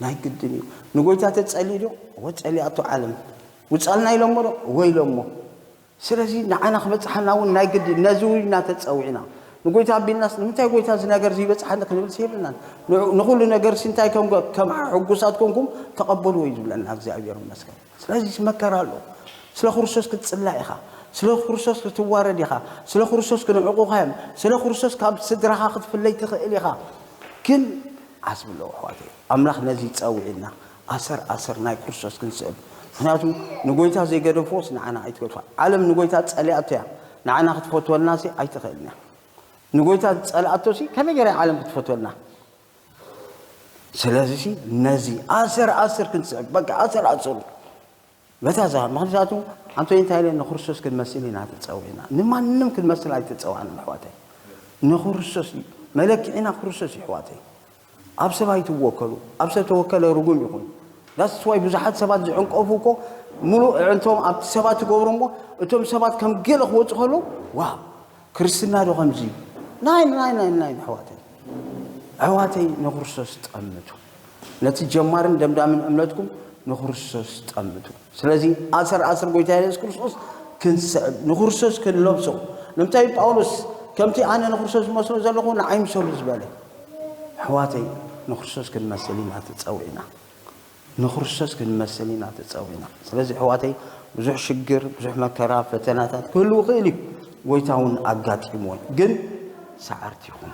ናይ ግድን እዩ። ንጎይታ ተጸልዩ ዶ? እወ ጸሊኣቶ ዓለም። ውጻልና ኢሎሞ ዶ? እወ ኢሎሞ። ስለዚ ንዓና ክበጽሓና እውን ናይ ግድን ነዚ እውን ኢና ተጸዊዕና። ንጎይታ ኣቢልናስ ንምንታይ ጎይታ እዚ ነገር እዚ ይበጽሓኒ ክንብል የብልናን። ንዑ- ንኹሉ ነገር ሲ እንታይ ከም ገ- ከም ሕጉሳት ኮንኩም ተቐበልዎ እዩ ዝብለና እግዚኣብሔር ይመስገን። ስለዚ መከራ ኣሎ። ስለ ክርስቶስ ክትጽላእ ኢኻ። ስለ ክርስቶስ ክትዋረድ ኢኻ። ስለ ክርስቶስ ክንዕቑኻ እዮም። ስለ ክርስቶስ ካብ ስድራኻ ክትፍለይ ትኽእል ኢኻ። ግን ዓስቢ ኣለዎ ኣሕዋተይ። ኣምላኽ ነዚ ጸዊዕና ኣሰር ኣሰር ናይ ክርስቶስ ክንስዕብ። ምክንያቱ ንጎይታ ዘይገደፍዎስ ንዓና ኣይትገድፋ። ዓለም ንጎይታ ጸሊኣቶ እያ። ንዓና ክትፈትወልና ሲ ኣይትኽእልን እያ። ንጎይታ ዝጸልኣቶ ሲ ከመይ ገይራ እያ ዓለም ክትፈትወልና? ስለዚ ሲ ነዚ ኣሰር ኣሰር ክንስዕብ በቃ ኣሰር ኣሰሩ በታ እዛ ምክንያቱ ኣንቶኒ እንታይ ኢለ ንክርስቶስ ክንመስል ኢና ተጸዊዕና። ንማንም ክንመስል ኣይተጸዋዕናን ኣሕዋተይ። ንክርስቶስ እዩ። መለክዒና ክርስቶስ እዩ ኣሕዋተይ። ኣብ ሰብ ኣይትወከሉ። ኣብ ሰብ ተወከለ ርጉም ይኹን። That's why ብዙሓት ሰባት ዝዕንቀፉ እኮ ሙሉእ ኣዕንቶም ኣብቲ ሰባት ትገብሩ እሞ እቶም ሰባት ከም ገለ ክወፁ ከለዉ ዋ ክርስትና ዶ ከምዚ እዩ? ናይ ናይ ናይ ናይ ኣሕዋተይ ኣሕዋተይ ንክርስቶስ ጠምቱ። ነቲ ጀማርን ደምዳምን እምነትኩም ንክርስቶስ ጠምቱ። ስለዚ ኣሰር ኣሰር ጎይታ የሱስ ክርስቶስ ክንስዕብ ንክርስቶስ ክንለብሶ። ንምንታይ ጳውሎስ ከምቲ ኣነ ንክርስቶስ ዝመስሎ ዘለኹ ንዓይ ምሰሉ ዝበለ? ኣሕዋተይ ንክርስቶስ ክንመስል ኢና ተፀዊዕና። ንክርስቶስ ክንመስል ኢና ተፀዊዕና። ስለዚ ኣሕዋተይ ብዙሕ ሽግር፣ ብዙሕ መከራ፣ ፈተናታት ክህልው ይኽእል እዩ። ጎይታ እውን ኣጋጢምዎ ግን ሰዓርቲ ይኹን።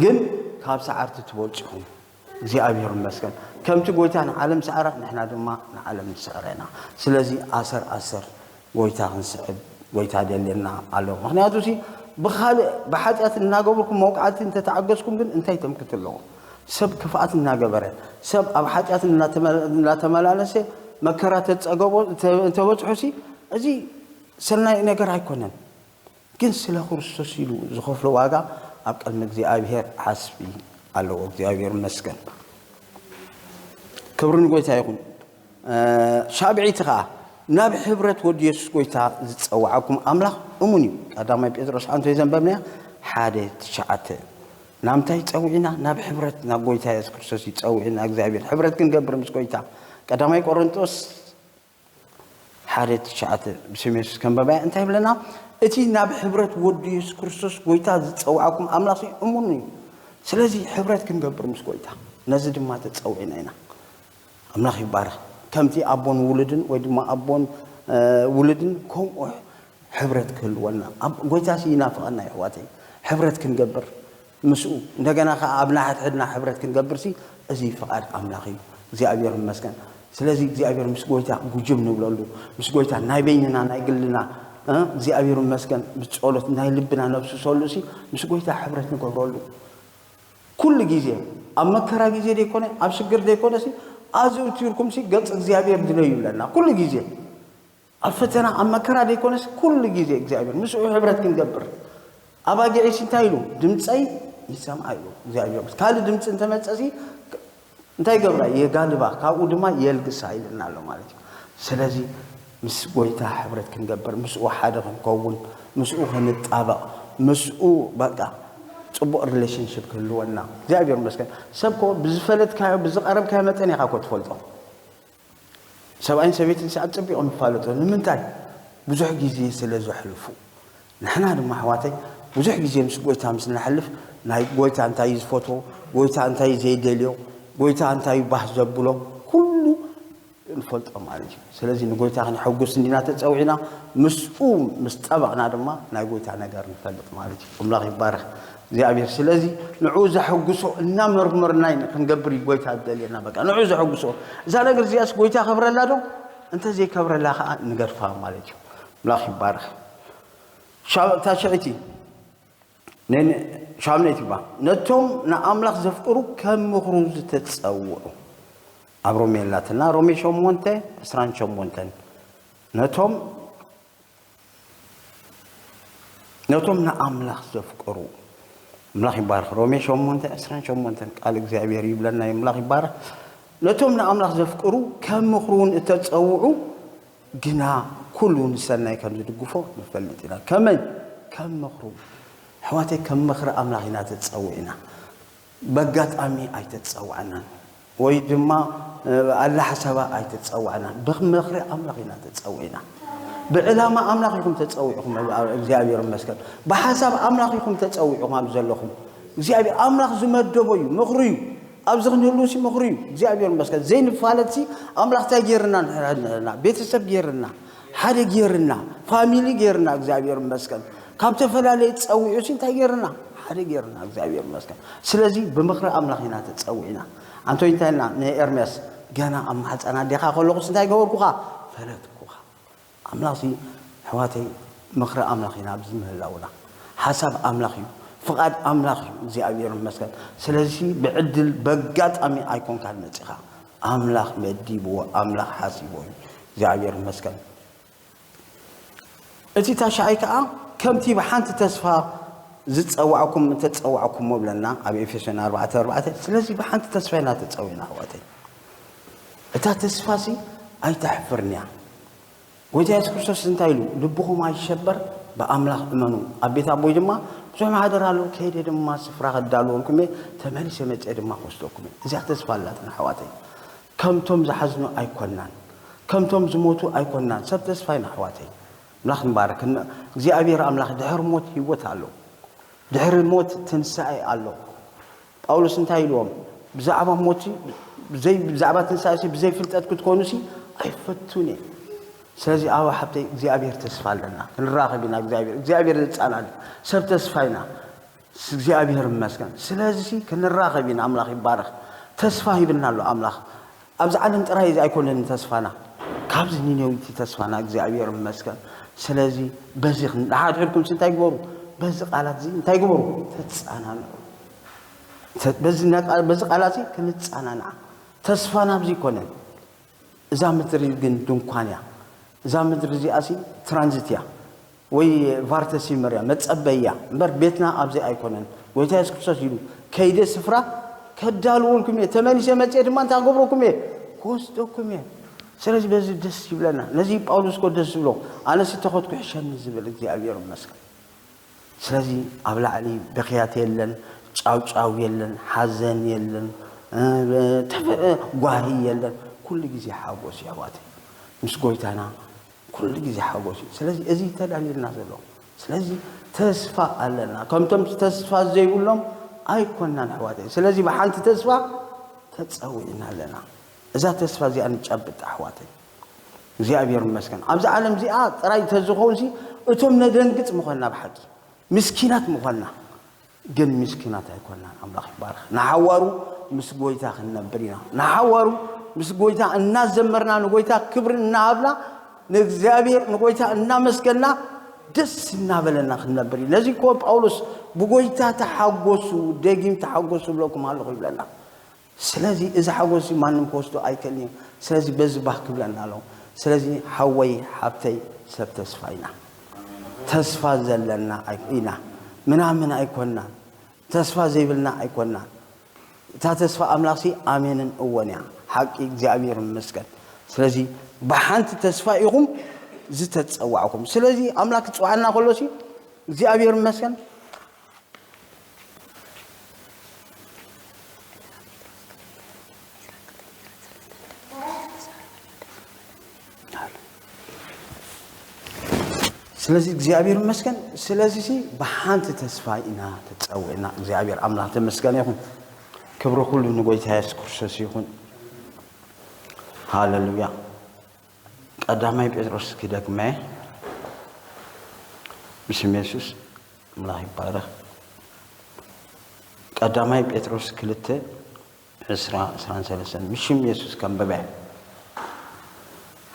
ግን ካብ ሰዓርቲ ትበልፁ ይኹን። እግዚኣብሔር ይመስገን። ከምቲ ጎይታ ንዓለም ሰዓራ ንሕና ድማ ንዓለም ንስዕራ ኢና። ስለዚ ኣሰር ኣሰር ጎይታ ክንስዕብ ጎይታ ደልየና ኣሎ። ምክንያቱ ሲ ብኻልእ ብሓጢኣት እናገበርኩም መውቃዕቲ እንተተዓገዝኩም ግን እንታይ ተምክት ኣለዎ? ሰብ ክፍኣት እናገበረ ሰብ ኣብ ሓጢኣት እናተመላለሰ መከራ ተፀገቦ እንተበፅሑ ሲ እዚ ሰናይ ነገር ኣይኮነን። ግን ስለ ክርስቶስ ኢሉ ዝኸፍሎ ዋጋ ኣብ ቅድሚ እግዚኣብሔር ዓስቢ ኣለዎ። እግዚኣብሔር ይመስገን። ክብሪ ንጎይታ ይኹን። ሻብዒቲ ኸዓ ናብ ሕብረት ወዲ የሱስ ጎይታ ዝፀዋዓኩም ኣምላኽ እሙን እዩ። ቀዳማይ ጴጥሮስ ሓንቲ ዘንበብናያ ሓደ ትሽዓተ ናምታይ ፀዊዕና ናብ ሕብረት ናብ ጎይታ የሱስ ክርስቶስ ይፀዊዕና እግዚኣብሔር ሕብረት ክንገብር ምስ ጎይታ ቀዳማይ ቆሮንጦስ ሓደ ትሽዓተ ብስም የሱስ ከንበባያ እንታይ ይብለና? እቲ ናብ ሕብረት ወዱ የሱስ ክርስቶስ ጎይታ ዝፀውዓኩም ኣምላኽ እሙን እዩ። ስለዚ ሕብረት ክንገብር ምስ ጎይታ ነዚ ድማ ተፀዊዕና ኢና። ኣምላኽ ይባረኽ። ከምቲ ኣቦን ውሉድን ወይ ድማ ኣቦን ውሉድን ከምኡ ሕብረት ክህልወና ጎይታ ይናፍቐና። ይሕዋተይ ሕብረት ክንገብር ምስኡ እንደገና ከዓ ኣብ ናይ ሕድሕድና ሕብረት ክንገብር ሲ እዚ ፍቓድ ኣምላኽ እዩ። እግዚኣብሔር ይመስገን። ስለዚ እግዚኣብሔር ምስ ጎይታ ጉጅም ንብለሉ ምስ ጎይታ ናይ በይንና ናይ ግልና እግዚኣብሔር ይመስገን ብፀሎት ናይ ልብና ነፍስሰሉ ሲ ምስ ጎይታ ሕብረት ንገብረሉ ኩሉ ግዜ ኣብ መከራ ግዜ ዘይኮነ ኣብ ሽግር ዘይኮነ ሲ ኣዘውቲርኩም ሲ ገፅ እግዚኣብሔር ድለዩ ይብለና ኩሉ ግዜ ኣብ ፈተና ኣብ መከራ ዘይኮነስ ኩሉ ግዜ እግዚኣብሔር ምስኡ ሕብረት ክንገብር ኣባጊዒስ እንታይ ኢሉ ድምፀይ ይሰምዓ ኢሉ እግዚኣብሔር ካልእ ድምፂ እንተመፀሲ እንታይ ገብራ የጋልባ ካብኡ ድማ የልግሳ ኢልና ኣሎ ማለት እዩ። ስለዚ ምስ ጎይታ ሕብረት ክንገብር ምስኡ ሓደ ክንከውን ምስኡ ክንጣበቕ ምስኡ በቃ ፅቡቕ relationship ክህልወና እግዚኣብሔር መስገን ሰብ ኮ ብዝፈለጥካዮ ብዝቀረብካዮ መጠን ኢኻ ኮ ትፈልጦ ሰብኣይን ሰበይትን ሰዓት ጸቢቖም ይፋለጡ። ንምንታይ? ብዙሕ ግዜ ስለ ዘሕልፉ። ንሕና ድማ ኣሕዋተይ ብዙሕ ግዜ ምስ ጎይታ ምስ ንሓልፍ ናይ ጎይታ እንታይ እዩ ዝፈትዎ፣ ጎይታ እንታይ እዩ ዘይደልዮ፣ ጎይታ እንታይ እዩ ባህ ዘብሎ ኩሉ ንፈልጦ ማለት እዩ። ስለዚ ንጎይታ ክንሕጉስ እንዲና ተጸዊዕና፣ ምስኡ ምስ ጠበቕና ድማ ናይ ጎይታ ነገር ንፈልጥ ማለት እዩ። ኣምላኽ ይባረኽ እግዚኣብሔር። ስለዚ ንዕኡ ዘሐጉሶ እናመርመርና ኢና ክንገብር እዩ ጎይታ ዝደልየና። በቃ ንዕኡ ዘሐጉሶ፣ እዛ ነገር እዚኣስ ጎይታ ከብረላ ዶ? እንተዘይከብረላ ከዓ ንገድፋ ማለት እዩ። ኣምላኽ ይባረኽ። ሻ- ታሽዐይቲ ሻምነይቲ ባ ነቶም ንኣምላኽ ዘፍቅሩ ከም ምኽሩ ዝተጸውዑ። ኣብ ሮሜ ኣላትና፣ ሮሜ ሸሞንተ ዕስራን ሸሞንተን፣ ነቶም ነቶም ንኣምላኽ ዘፍቅሩ። ኣምላኽ ይባረኽ። ሮሜ ሸሞንተ ዕስራን ሸሞንተን ቃል እግዚኣብሔር ይብለና እዩ። ኣምላኽ ይባረኽ። ነቶም ንኣምላኽ ዘፍቅሩ ከም ምኽሩ እውን እተጸውዑ ግና ኩሉ ንሰናይ ከም ዝድግፎ ንፈልጥ ኢና። ከመይ? ከም ምኽሩ። ኣሕዋተይ፣ ከም ምኽሪ ኣምላኽ ኢና ተጸዊዕና። በጋጣሚ ኣይተጸዋዕናን፣ ወይ ድማ ኣላ ሓሳባ ኣይተጸዋዕናን። ብምኽሪ ኣምላኽ ኢና ተጸዊዕና። ብዕላማ ኣምላኽ ኢኹም ተጸዊዕኹም። እግዚኣብሔር ይመስገን። ብሓሳብ ኣምላኽ ኢኹም ተጸዊዕኹም ኣብ ዘለኹም። እግዚኣብሔር ኣምላኽ ዝመደቦ እዩ፣ ምኽሪ እዩ። ኣብዚ ክንህሉ ሲ ምኽሪ እዩ። እግዚኣብሔር ይመስገን። ዘይንፋለጥ ሲ ኣምላኽ እንታይ ገይርና? ንሕና ቤተሰብ ገይርና፣ ሓደ ገይርና፣ ፋሚሊ ገይርና። እግዚኣብሔር ይመስገን። ካብ ተፈላለየ ጸዊዑ ሲ እንታይ ገይርና? ሓደ ገይርና። እግዚኣብሔር ይመስገን። ስለዚ ብምኽሪ ኣምላኽ ኢና ተጸዊዕና። ኣንቶይ እንታይ ኢልና ንኤርምያስ? ገና ኣብ ማሕፀን ኣዴኻ ከለኹስ እንታይ ገበርኩኻ? ፈለጥኩኻ። ኣምላኽ ሲ ኣሕዋተይ፣ ምኽሪ ኣምላኽ ኢና ኣብዚ ምህላውና። ሓሳብ ኣምላኽ እዩ፣ ፍቓድ ኣምላኽ እዩ። እግዚኣብሔር ይመስገን። ስለዚ ብዕድል በጋጣሚ ኣይኮንካን መጺኻ፣ ኣምላኽ መዲብዎ፣ ኣምላኽ ሓሲቦ እዩ። እግዚኣብሔር ይመስገን። እቲ ታሽዓይ ከኣ ከምቲ ብሓንቲ ተስፋ ዝጸዋዕኩም እንተጸዋዕኩሞ ብለና ኣብ ኤፌሶን ኣርባዕተ ኣርባዕተ። ስለዚ ብሓንቲ ተስፋ ኢና ተጸዊዕና ኣሕዋተይ። እታ ተስፋ ሲ ኣይተሕፍርን እያ። ጎይታ የሱስ ክርስቶስ እንታይ ኢሉ? ልብኹም ኣይሸበር፣ ብኣምላኽ እመኑ። ኣብ ቤት ኣቦይ ድማ ብዙሕ ማሕደር ኣሎ፣ ከይደ ድማ ስፍራ ከዳልወልኩም እየ፣ ተመሊሰ መጽአ ድማ ክወስደኩም እየ። እዚኣ ተስፋ ኣላትና ኣሕዋተይ። ከምቶም ዝሓዝኑ ኣይኮናን፣ ከምቶም ዝሞቱ ኣይኮናን። ሰብ ተስፋ ኢና ኣሕዋተይ። ኣምላኽ ንባረክ። እግዚኣብሔር ኣምላኽ ድሕሪ ሞት ህይወት ኣሎ፣ ድሕሪ ሞት ትንሳኤ ኣሎ። ጳውሎስ እንታይ ኢልዎም? ብዛዕባ ሞት ብዘይ ብዛዕባ ትንሳኤ ብዘይ ፍልጠት ክትኮኑ ሲ ኣይፈቱን እየ። ስለዚ ኣብ ሓብተይ እግዚኣብሔር ተስፋ ኣለና፣ ክንራኸብ ኢና። እግዚኣብሔር እግዚኣብሔር ዘጻላል ሰብ ተስፋ ኢና። እግዚኣብሔር ይመስገን። ስለዚ ሲ ክንራኸብ ኢና። ኣምላኽ ይባረኽ። ተስፋ ሂብና ኣሎ ኣምላኽ። ኣብዚ ዓለም ጥራይ እዚ ኣይኮነን ተስፋና፣ ካብዚ ኒነዊቲ ተስፋና። እግዚኣብሔር ይመስገን። ስለዚ በዚ ንሓድሕድኩም ሲ እንታይ ግበሩ? በዚ ቃላት እዚ እንታይ ግበሩ? ተጻናንዑ። በዚ ቃላት እዚ ክንጻናንዓ። ተስፋና ኣብዚ ይኮነን። እዛ ምድሪ ግን ድንኳን እያ። እዛ ምድሪ እዚኣ ሲ ትራንዚት እያ ወይ ቫርተሲመር እያ፣ መጸበይ እያ እምበር ቤትና ኣብዚ ኣይኮነን። ጎይታ የሱስ ክርስቶስ ኢሉ ከይደ ስፍራ ከዳልወልኩም እየ፣ ተመሊሰ መጽአ ድማ እንታይ ክገብረኩም እየ? ክወስደኩም እየ። ስለዚ በዚ ደስ ይብለና። ነዚ ጳውሎስ ኮ ደስ ዝብሎ ኣነሲ ተኸትኩ ሕሸኒ ዝብል እግዚኣብሔር ይመስገን። ስለዚ ኣብ ላዕሊ ብኽያት የለን፣ ጫውጫው የለን፣ ሓዘን የለን፣ ጓሂ የለን። ኩሉ ግዜ ሓጎስ እዩ ኣሕዋተይ። ምስ ጎይታና ኩሉ ግዜ ሓጎስ እዩ። ስለዚ እዚ ተዳልየልና ዘሎ። ስለዚ ተስፋ ኣለና። ከምቶም ተስፋ ዘይብሎም ኣይኮናን ኣሕዋተይ። ስለዚ ብሓንቲ ተስፋ ተጸዊዕና ኣለና። እዛ ተስፋ እዚኣ ንጨብጥ ኣሕዋተይ። እግዚኣብሔር ይመስገን። ኣብዚ ዓለም እዚኣ ጥራይ ተዝኸውን ሲ እቶም ነደንግጽ ምኾንና ብሓቂ። ምስኪናት ምኾንና። ግን ምስኪናት ኣይኮንናን። ኣምላኽ ይባረኽ። ንሓዋሩ ምስ ጎይታ ክንነብር ኢና። ንሓዋሩ ምስ ጎይታ እናዘመርና ንጎይታ ክብሪ እናሃብና ንእግዚኣብሔር ንጎይታ እናመስገና ደስ እናበለና ክንነብር እዩ። ነዚ እኮ ጳውሎስ ብጎይታ ተሓጎሱ፣ ደጊም ተሓጎሱ ብለኩም ኣለኹ ይብለና። ስለዚ እዚ ሓጎስ እዚ ማንም ክወስዶ ኣይክእልን እዩ። ስለዚ በዚ ባህ ክብለና ኣለዎ። ስለዚ ሓወይ ሓብተይ ሰብ ተስፋ ኢና። ተስፋ ዘለና ኣይ- ኢና። ምናምን ኣይኮንና። ተስፋ ዘይብልና ኣይኮንና። እታ ተስፋ ኣምላኽሲ ኣሜንን እወን እያ። ሓቂ እግዚኣብሔር ይመስገን። ስለዚ ብሓንቲ ተስፋ ኢኹም ዝተጸዋዕኩም። ስለዚ ኣምላኽ ክጽዋዕና ከሎሲ እግዚኣብሔር ይመስገን። ስለዚ እግዚኣብሔር ይመስገን። ስለዚ ሲ ብሓንቲ ተስፋ ኢና ተጸዊዕና። እግዚኣብሔር ኣምላኽ ተመስገን ይኹን። ክብሪ ኩሉ ንጎይታ የሱስ ክርስቶስ ይኹን። ሃሌሉያ። ቀዳማይ ጴጥሮስ ክደግመ፣ ብስም የሱስ፣ ኣምላኽ ይባረኽ። ቀዳማይ ጴጥሮስ ክልተ፣ ዕስራ፣ ዕስራን ሰለስተን፣ ብሽም የሱስ ከንብበ።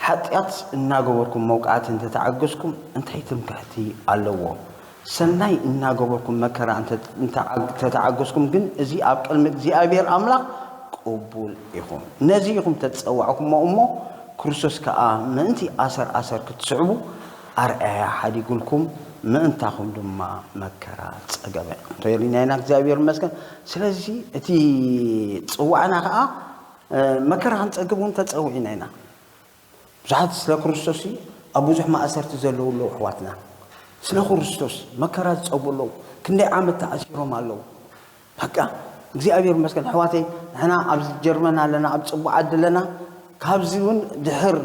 ሓጢኣት እናገበርኩም መውቃዕቲ እንተተዓገስኩም እንታይ ትምክሕቲ ኣለዎ? ሰናይ እናገበርኩም መከራ እንተ-፣ እንተዓግ-፣ ተተዓገስኩም ግን እዚ ኣብ ቅድሚ እግዚኣብሔር ኣምላኽ ቅቡል ኢኹም። ነዚ ኢኹም ተጸዋዕኩሞ እሞ፣ ክርስቶስ ከኣ ምእንቲ ኣሰር ኣሰር ክትስዕቡ ኣርኣያ ሓዲጉልኩም፣ ምእንታኹም ድማ መከራ ጸገበ። ተሪናይና እግዚኣብሔር ይመስገን። ስለዚ እቲ ጽዋዕና ከኣ፣ እ፣ መከራ ክንጸግብ እውን ተጸዊዕና ኢና። ብዙሓት ስለ ክርስቶስ ኣብ ብዙሕ ማእሰርቲ ዘለዉ ኣለዉ ኣሕዋትና። ስለ ክርስቶስ መከራ ዝጸቡ ኣለዉ። ክንደይ ዓመት ተኣሲሮም ኣለዉ። በቃ እግዚኣብሔር ይመስገን ኣሕዋተይ፣ ንሕና ኣብዚ ጀርመን ኣለና፣ ኣብ ጽቡቕ ዓዲ ኣለና። ካብዚ እውን ድሕር፣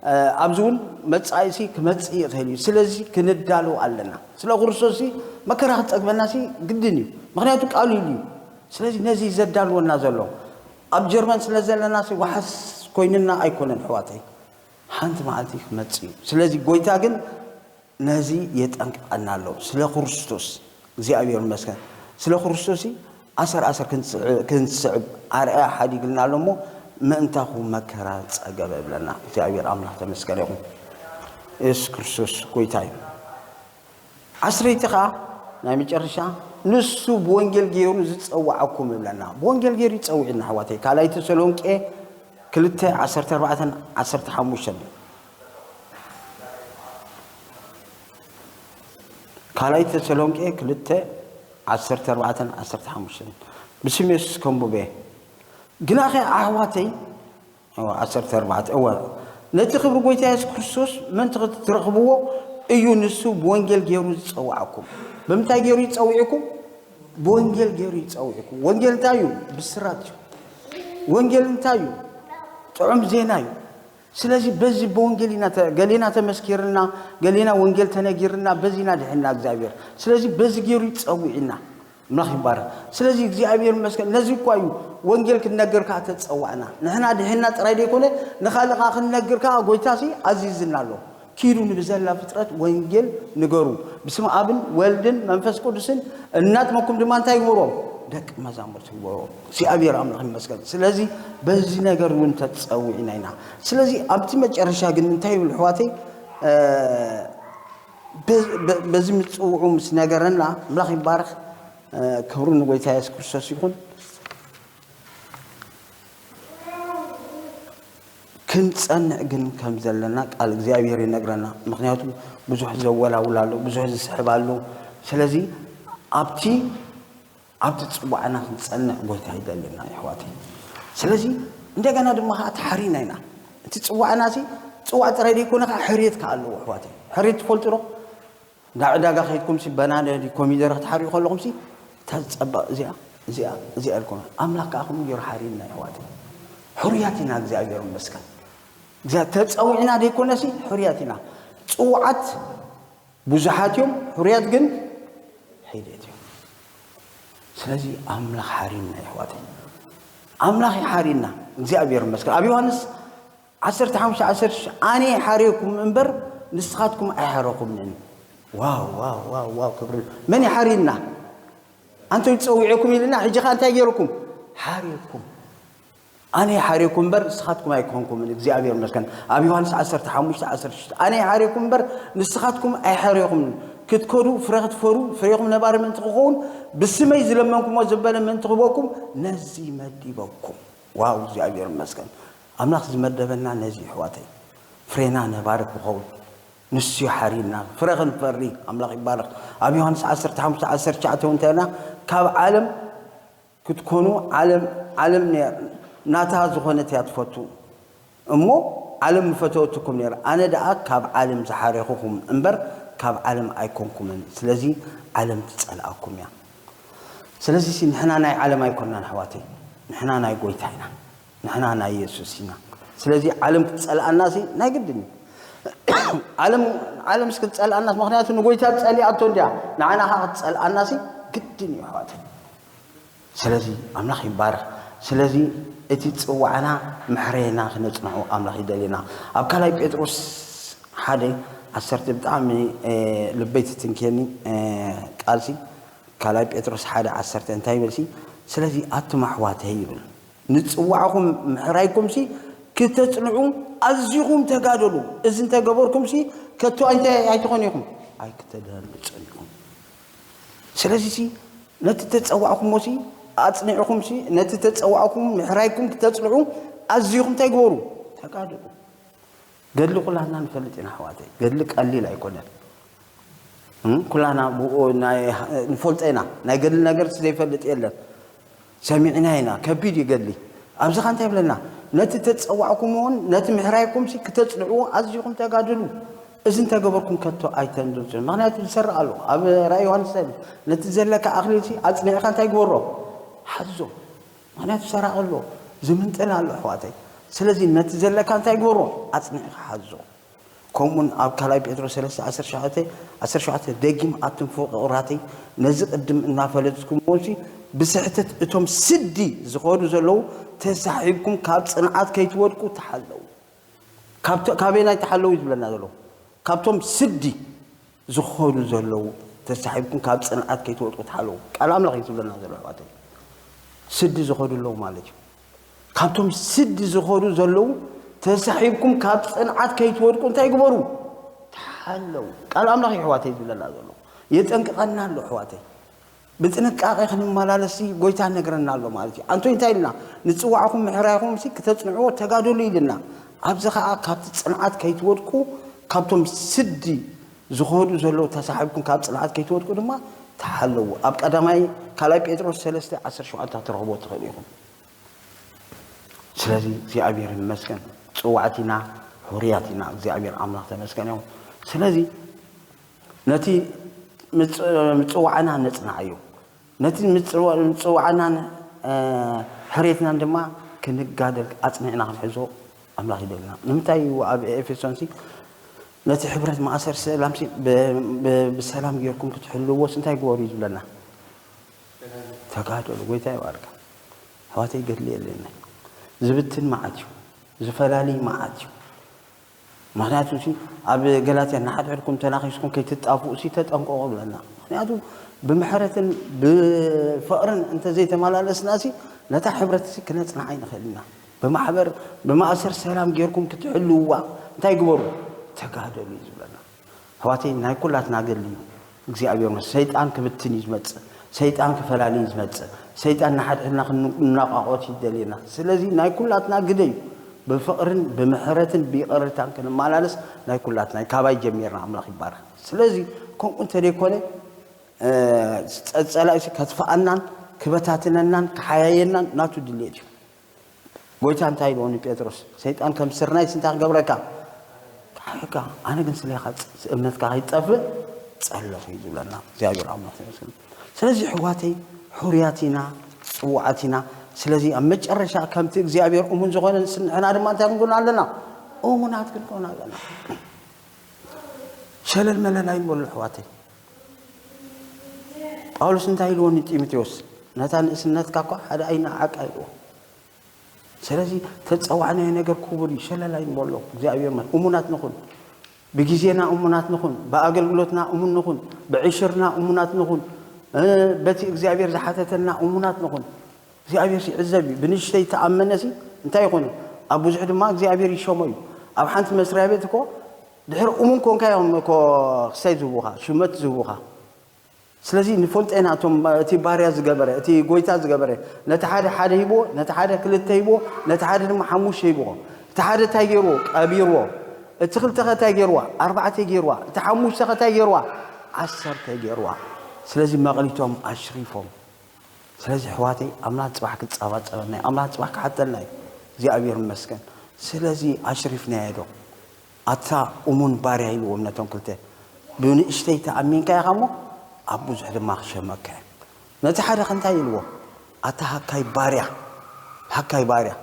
እ፣ ኣብዚ እውን መጻኢሲ ክመጽእ ይኽእል እዩ። ስለዚ ክንዳሎ ኣለና። ስለ ክርስቶስሲ መከራ ክጸግበናሲ ግድን እዩ። ምኽንያቱ ቃሉ ኢሉ እዩ። ስለዚ ነዚ ዘዳልወና ዘሎ ኣብ ጀርመን ስለ ዘለናሲ ዋሕስ ኮይንና ኣይኮነን ኣሕዋተይ። ሓንቲ መዓልቲ ክመጽእ እዩ። ስለዚ ጎይታ ግን ነዚ የጠንቅቐና ኣሎ። ስለ ክርስቶስ እግዚኣብሔር ይመስገን። ስለ ክርስቶስ ኣሰር ኣሰር ክንስዕ-፣ ክንስዕብ ኣርኣያ ሓዲግልና ኣሎ እሞ ምእንታኹ መከራ ጸገበ እብለና። እግዚኣብሔር ኣምላኽ ተመስገነ ይኹን። የሱስ ክርስቶስ ጎይታ እዩ። ዓስረይቲ ኸዓ ናይ መጨረሻ ንሱ ብወንጌል ገይሩ ዝጸዋዓኩም እብለና። ብወንጌል ገይሩ ይጸውዕና ኣሕዋተይ። ካልኣይ ተሰሎንቄ ክልተ ዓሰርተ ኣርባዕተን ዓሰርተ ሓሙሽተን። ካልኣይ ተሰሎንቄ ክልተ ዓሰርተ ኣርባዕተን ዓሰርተ ሓሙሽተን። ብስም የሱስ ከንብበ። ግናኸ ኣሕዋተይ፣ እወ፣ ዓሰርተ ኣርባዕተ፣ እወ፣ ነቲ ክብሪ ጎይታ የሱስ ክርስቶስ ምእንቲ ክትረኽብዎ እዩ ንሱ ብወንጌል ገይሩ ዝጸውዓኩም። ብምንታይ ገይሩ ይጸውዕኩም? ብወንጌል ገይሩ ይጸውዕኩም። ወንጌል እንታይ እዩ? ብስራት እዩ። ወንጌል እንታይ እዩ? ጥዑም ዜና እዩ። ስለዚ በዚ ብወንጌል ኢና ተ-፣ ገሌና ተመስኪርና፣ ገሌና ወንጌል ተነጊርና፣ በዚ ኢና ድሒንና እግዚኣብሔር። ስለዚ በዚ ገይሩ ይጸውዕና። ኣምላኽ ይባረኽ። ስለዚ እግዚኣብሔር ይመስገን። ነዚ እኳ እዩ ወንጌል ክንነግር ከኣ ተጸዋዕና። ንሕና ድሒንና ጥራይ ዘይኮነ፣ ንኻልእ ከኣ ክንነግር ከኣ ጎይታሲ ኣዚዝና ኣሎ። ኪዱ ንብዘላ ፍጥረት ወንጌል ንገሩ። ብስም ኣብን ወልድን መንፈስ ቅዱስን እናጥመኩም ድማ እንታይ ግበርዎም? ደቂ መዛሙርቲ ግበርዎም። እግዚኣብሔር ኣምላኽ ይመስገን። ስለዚ በዚ ነገር እውን ተጸዊዕና ኢና። ስለዚ ኣብቲ መጨረሻ ግን እንታይ ይብል ኣሕዋተይ? እ፣ በ-፣ በ-፣ በዚ ምጽውዑ ምስ ነገረና ኣምላኽ ይባረኽ። እ፣ ክብሪ ንጎይታ የሱስ ክርስቶስ ይኹን። ክንጸንዕ ግን ከም ዘለና ቃል እግዚኣብሔር ይነግረና። ምኽንያቱ ብዙሕ ዘወላውል ኣሎ፣ ብዙሕ ዝስሕብ ኣሎ። ስለዚ ኣብቲ፣ ኣብቲ ጽዋዕና ክንጸንዕ ጎይታ ይደልየና፣ ኣሕዋተይ። ስለዚ እንደገና ድማ ኸዓ ተሓሪና ኢና። እቲ ጽዋዕናሲ ጽዋዕ ጥራይ ዘይኮነ ኸዓ ሕርየት ከኣ ኣለዎ፣ ኣሕዋተይ። ሕርየት ትፈልጡ ዶ? ናብ ዕዳጋ ከይድኩምሲ በናነ ድዩ ኮሚደረ ክትሓርዩ ከለኹምሲ፣ እታ ዝጸበቕ እዚኣ፣ እዚኣ፣ እዚኣ ኢልኩም። ኣምላኽ ከኣ ከምኡ ገይሩ ሓሪና፣ ኣሕዋተይ። ሕሩያት ኢና፣ እግዚኣብሔር ይመስገን። እግዚኣብሔር ተጸዊዕና ዘይኮነሲ፣ ሕሩያት ኢና። ጽዉዓት ብዙሓት እዮም፣ ሕሩያት ግን ሒደት እዮም። ስለዚ ኣምላኽ ሓሪና፣ ኣሕዋተይ። ኣምላኽ እዩ ሓሪና፣ እግዚኣብሔር ይመስገን። ኣብ ዮሃንስ ዓሰርተ ሓሙሽተ ዓሰርተ ሽዱሽተ፣ ኣነ ሓሬኩም እምበር ንስኻትኩም ኣይሓረኹምን። ዋው፣ ዋው፣ ዋው፣ ዋው፣ ክብሪ። መን ይሓሪና? ኣንተ ጸዊዐኩም ኢልና፣ ሕጂ ኸኣ እንታይ ገይርኩም? ሓሬኩም። ኣነ ሓሬኩም እምበር ንስኻትኩም ኣይኮንኩምን። እግዚኣብሔር ይመስገን። ኣብ ዮሃንስ ዓሰርተ ሓሙሽተ ዓሰርተ ሽዱሽተ፣ ኣነ ሓሬኩም እምበር ንስኻትኩም ኣይሓሬኹምን። ክትከዱ፣ ፍረ ክትፈሩ፣ ፍሬኹም ነባሪ ምእንቲ ክኸውን፣ ብስመይ ዝለመንኩሞ ዝበለ ምእንቲ ክህበኩም፣ ነዚ መዲበኩም። ዋው፣ እግዚኣብሔር ይመስገን። ኣምላኽ ዝመደበና ነዚ፣ ኣሕዋተይ፣ ፍሬና ነባሪ ክኸውን ንሱ እዩ ሓሪና፣ ፍረ ክንፈሪ። ኣምላኽ ይባረኽ። ኣብ ዮሃንስ ዓሰርተ ሓሙሽተ ዓሰርተ ትሽዓተ እውን እንታይ ኢልና? ካብ ዓለም ክትኮኑ፣ ዓለም፣ ዓለም ነ-፣ ናታ ዝኾነት እያ ትፈቱ፣ እሞ ዓለም ምፈተወትኩም ነይራ። ኣነ ደኣ ካብ ዓለም ዝሓረኹኹም እምበር ካብ ዓለም ኣይኮንኩምን። ስለዚ ዓለም ትጸልኣኩም እያ። ስለዚሲ ንሕና ናይ ዓለም ኣይኮንናን፣ ኣሕዋተይ። ንሕና ናይ ጎይታ ኢና። ንሕና ናይ የሱስ ኢና። ስለዚ ዓለም ክትጸልኣናሲ ናይ ግድን እዩ። ዓለም፣ ዓለምስ ክትጸልኣናስ፣ ምኽንያቱ ንጎይታ ጸሊኣቶ እንድያ። ንዓና ኸኣ ክትጸልኣናሲ ግድን እዩ፣ ኣሕዋተይ። ስለዚ ኣምላኽ ይባረኽ። ስለዚ እቲ ጽዋዕና መሕረየና ክነጽንዖ ኣምላኽ ይደልየና። ኣብ ካልኣይ ጴጥሮስ ሓደ ዓሰርተ ብጣዕሚ ልበይ ትትንክየኒ ቃልሲ። ካልኣይ ጴጥሮስ ሓደ ዓሰርተ እንታይ ይበልሲ? ስለዚ ኣቱም ኣሕዋተይ ይብል፣ ንጽዋዕኹም ምሕራይኩምሲ ክተጽንዑ ኣዚኹም ተጋደሉ። እዚ እንተገበርኩምሲ ከቶ ኣይትኾኑ ኢኹም፣ ኣይክተዳልጹን ኢኹም። ስለዚሲ ነቲ ተጸዋዕኩሞሲ ኣጽኒዕኹምሲ ነቲ ተጸዋዕኩም ምሕራይኩም ክተጽንዑ ኣዚኹም እንታይ ግበሩ? ተጋደሉ። ገድሊ ኩላትና ንፈልጥ ኢና ኣሕዋተይ። ገድሊ ቀሊል ኣይኮነን። ኩላና ብኡ ንፈልጦ ኢና። ናይ ገድሊ ነገርሲ ዘይፈልጥ የለን። ሰሚዕና ኢና። ከቢድ እዩ ገድሊ። ኣብዚኻ እንታይ ይብለና? ነቲ ተጸዋዕኩምዎን ነቲ ምሕራይኩምሲ ክተጽንዕዎ ኣዚኹም ተጋድሉ። እዚ እንተገበርኩም ከቶ ኣይተንድርጹን። ምኽንያቱ ዝሰርቕ ኣሎ። ኣብ ራእይ ዮሃንስ እንታይ ይብል? ነቲ ዘለካ ኣኽሊልሲ ኣጽኒዕካ እንታይ ግበሮ? ሓዞ። ምኽንያቱ ሰራቒ ኣሎ። ዝምንጥል ኣሎ ኣሕዋተይ። ስለዚ ነቲ ዘለካ እንታይ ግበሮ? ኣጽኒዕካ ሓዞ። ከምኡውን ኣብ ካልኣይ ጴጥሮስ ሰለስተ ዓሰርተ ሸውዓተ፣ ዓሰርተ ሸውዓተ ደጊም ኣቱም ፍቑራተይ ነዚ ቅድም እናፈለጥኩምዎሲ ብስሕተት እቶም ስዲ ዝኸዱ ዘለዉ ተሳሒብኩም ካብ ጽንዓት ከይትወድቁ ተሓለዉ። ካበየናይ ተሓለዉ እዩ ዝብለና ዘሎ? ካብቶም ስዲ ዝኸዱ ዘለዉ ተሳሒብኩም ካብ ጽንዓት ከይትወድቁ ተሓለዉ። ቃል ኣምላኽ እዩ ዝብለና ዘሎ ኣሕዋተይ። ስዲ ዝኸዱ ኣለዉ ማለት እዩ። ካብቶም ስዲ ዝኸዱ ዘለዉ ተሳሒብኩም ካብ ጽንዓት ከይትወድቁ እንታይ ግበሩ? ተሓለዉ። ቃል ኣምላኽ እዩ ኣሕዋተይ ዝብለና ዘሎ። የጠንቅቐና ኣሎ ኣሕዋተይ። ብጥንቃቄ ክንመላለስ ጎይታ ነግረና ኣሎ ማለት እዩ። ኣንቶይ እንታይ ኢልና? ንጽዋዕኹም ምሕራይኹም ሲ ክተጽንዕዎ ተጋደሉ ኢልና። ኣብዚ ኸዓ ካብቲ ጽንዓት ከይትወድቁ ካብቶም ስዲ ዝኸዱ ዘለዉ ተሳሒብኩም ካብ ጽንዓት ከይትወድቁ ድማ ተሓለዉ። ኣብ ቀዳማይ ካልኣይ ጴጥሮስ ሰለስተ ዓሰርተ ሸውዓተ ክትረኽቦ ትኽእሉ ኢኹም። ስለዚ እግዚኣብሔር ይመስገን፣ ጽዋዕት ኢና፣ ሕሩያት ኢና። እግዚኣብሔር ኣምላኽ ተመስገን ይኹን። ስለዚ ነቲ ምጽዋዕና ነጽናዓዮ። ነቲ ምጽዋዕናን ሕሬትናን ድማ ክንጋደል ኣጽኒዕና ክንሕዞ ኣምላኽ ይደልና። ንምንታይ እዩ ኣብ ኤፌሶንሲ ነቲ ሕብረት ማእሰር ሰላምሲ ብሰላም ጌርኩም ክትሕልዎስ እንታይ ግበሩ እዩ ዝብለና? ተጋደሉ። ጎይታ ይባርካ። ኣሕዋተይ ገድሊ የለና። ዝብትን መዓት እዩ። ዝፈላሊ መዓት እዩ። ምኽንያቱ ሲ ኣብ ገላትያ ንሓድሕድኩም ተናኺስኩም ከይትጣፍኡ ሲ ተጠንቀቑ ብለና። ምኽንያቱ ብምሕረትን ብፍቕርን እንተዘይተመላለስና ሲ ነታ ሕብረት ሲ ክነጽንዓ ኣይንኽእል ኢና። ብማሕበር ብማእሰር ሰላም ጌርኩም ክትሕልውዋ እንታይ ግበሩ? ተጋደሉ እዩ ዝብለና። ኣሕዋተይ ናይ ኩላትና ገድሊ እዩ። እግዚኣብሔር ምስ ሰይጣን ክብትን እዩ ዝመጽእ። ሰይጣን ክፈላሊ እዩ ዝመጽእ። ሰይጣን ንሓድሕድና ክንናቋቆት እዩ ደልየና። ስለዚ ናይ ኩላትና ግደ እዩ። ብፍቕርን ብምሕረትን ብይቕርታን ክንመላለስ ናይ ኩላትና እዩ። ካባይ ጀሚርና ኣምላኽ ይባረኽ። ስለዚ ከምኡ እንተደይኮነ ጸላኢ ከጥፍኣናን ክበታትነናን ክሓያየናን ናቱ ድሌት እዩ። ጎይታ እንታይ ኢልዎ ንጴጥሮስ? ሰይጣን ከም ስርናይ ስንታ ክገብረካ? ክሓየካ። ኣነ ግን ስለኻ እምነትካ ከይጠፍእ ጸለኹ እዩ ዝብለና እግዚኣብሔር ኣምላኽ ተመስገን። ስለዚ ኣሕዋተይ ሕሩያት ኢና፣ ጽዋዓት ኢና። ስለዚ ኣብ መጨረሻ ከምቲ እግዚኣብሔር እሙን ዝኾነ ንሕና ድማ እንታይ ክንኮን ኣለና? እሙናት ክንኮን ኣለና። ሸለል መለል ኣይንበሉ ኣሕዋተይ። ጳውሎስ እንታይ ኢልዎ ንጢሞቴዎስ? ነታ ንእስነትካ እኳ ሓደ ኣይንዓቃ ኢልዎ። ስለዚ ተጸዋዕናዮ ነገር ክቡር እዩ። ሸለል ኣይንበሎ። እግዚኣብሔር ይመስገን። እሙናት ንኹን። ብግዜና እሙናት ንኹን። ብኣገልግሎትና እሙን ንኹን። ብዕሽርና እሙናት ንኹን። በቲ እግዚኣብሔር ዝሓተተና እሙናት ንኹን። እግዚኣብሔር ይዕዘብ እዩ። ብንእሽተይ ተኣመነሲ እንታይ ይኾን እዩ? ኣብ ብዙሕ ድማ እግዚኣብሔር ይሸሞ እዩ። ኣብ ሓንቲ መስሪያ ቤት እኮ ድሕሪ እሙን ኮንካ እዮም እኮ ክሳይ ዝህቡኻ፣ ሽመት ዝህቡኻ። ስለዚ ንፈልጦ ኢና እቶም እቲ ባርያ ዝገበረ፣ እቲ ጎይታ ዝገበረ፣ ነቲ ሓደ ሓደ ሂብዎ፣ ነቲ ሓደ ክልተ ሂብዎ፣ ነቲ ሓደ ድማ ሓሙሽተ ሂብዎ። እቲ ሓደ እንታይ ገይርዎ? ቀቢርዎ። እቲ ክልተ ኸ እንታይ ገይርዋ? ኣርባዕተ ገይርዋ። እቲ ሓሙሽተ ኸ እንታይ ገይርዋ? ዓሰርተ ገይርዋ። ስለዚ መቕሊቶም ኣሽሪፎም። ስለዚ ኣሕዋተይ ኣምላኽ ጽባሕ ክጻባጸበና እዩ። ኣምላኽ ጽባሕ ክሓተልና እዩ። እግዚኣብሔር ይመስገን። ስለዚ ኣሽሪፍናዮ ዶ? ኣታ እሙን ባርያ ኢልዎም ነቶም ክልተ። ብንእሽተይ ተኣሚንካ ኢኻ እሞ ኣብ ብዙሕ ድማ ክሸመካ እየ። ነቲ ሓደ ከ እንታይ ኢልዎ? ኣታ ሃካይ ባርያ፣ ሃካይ ባርያ።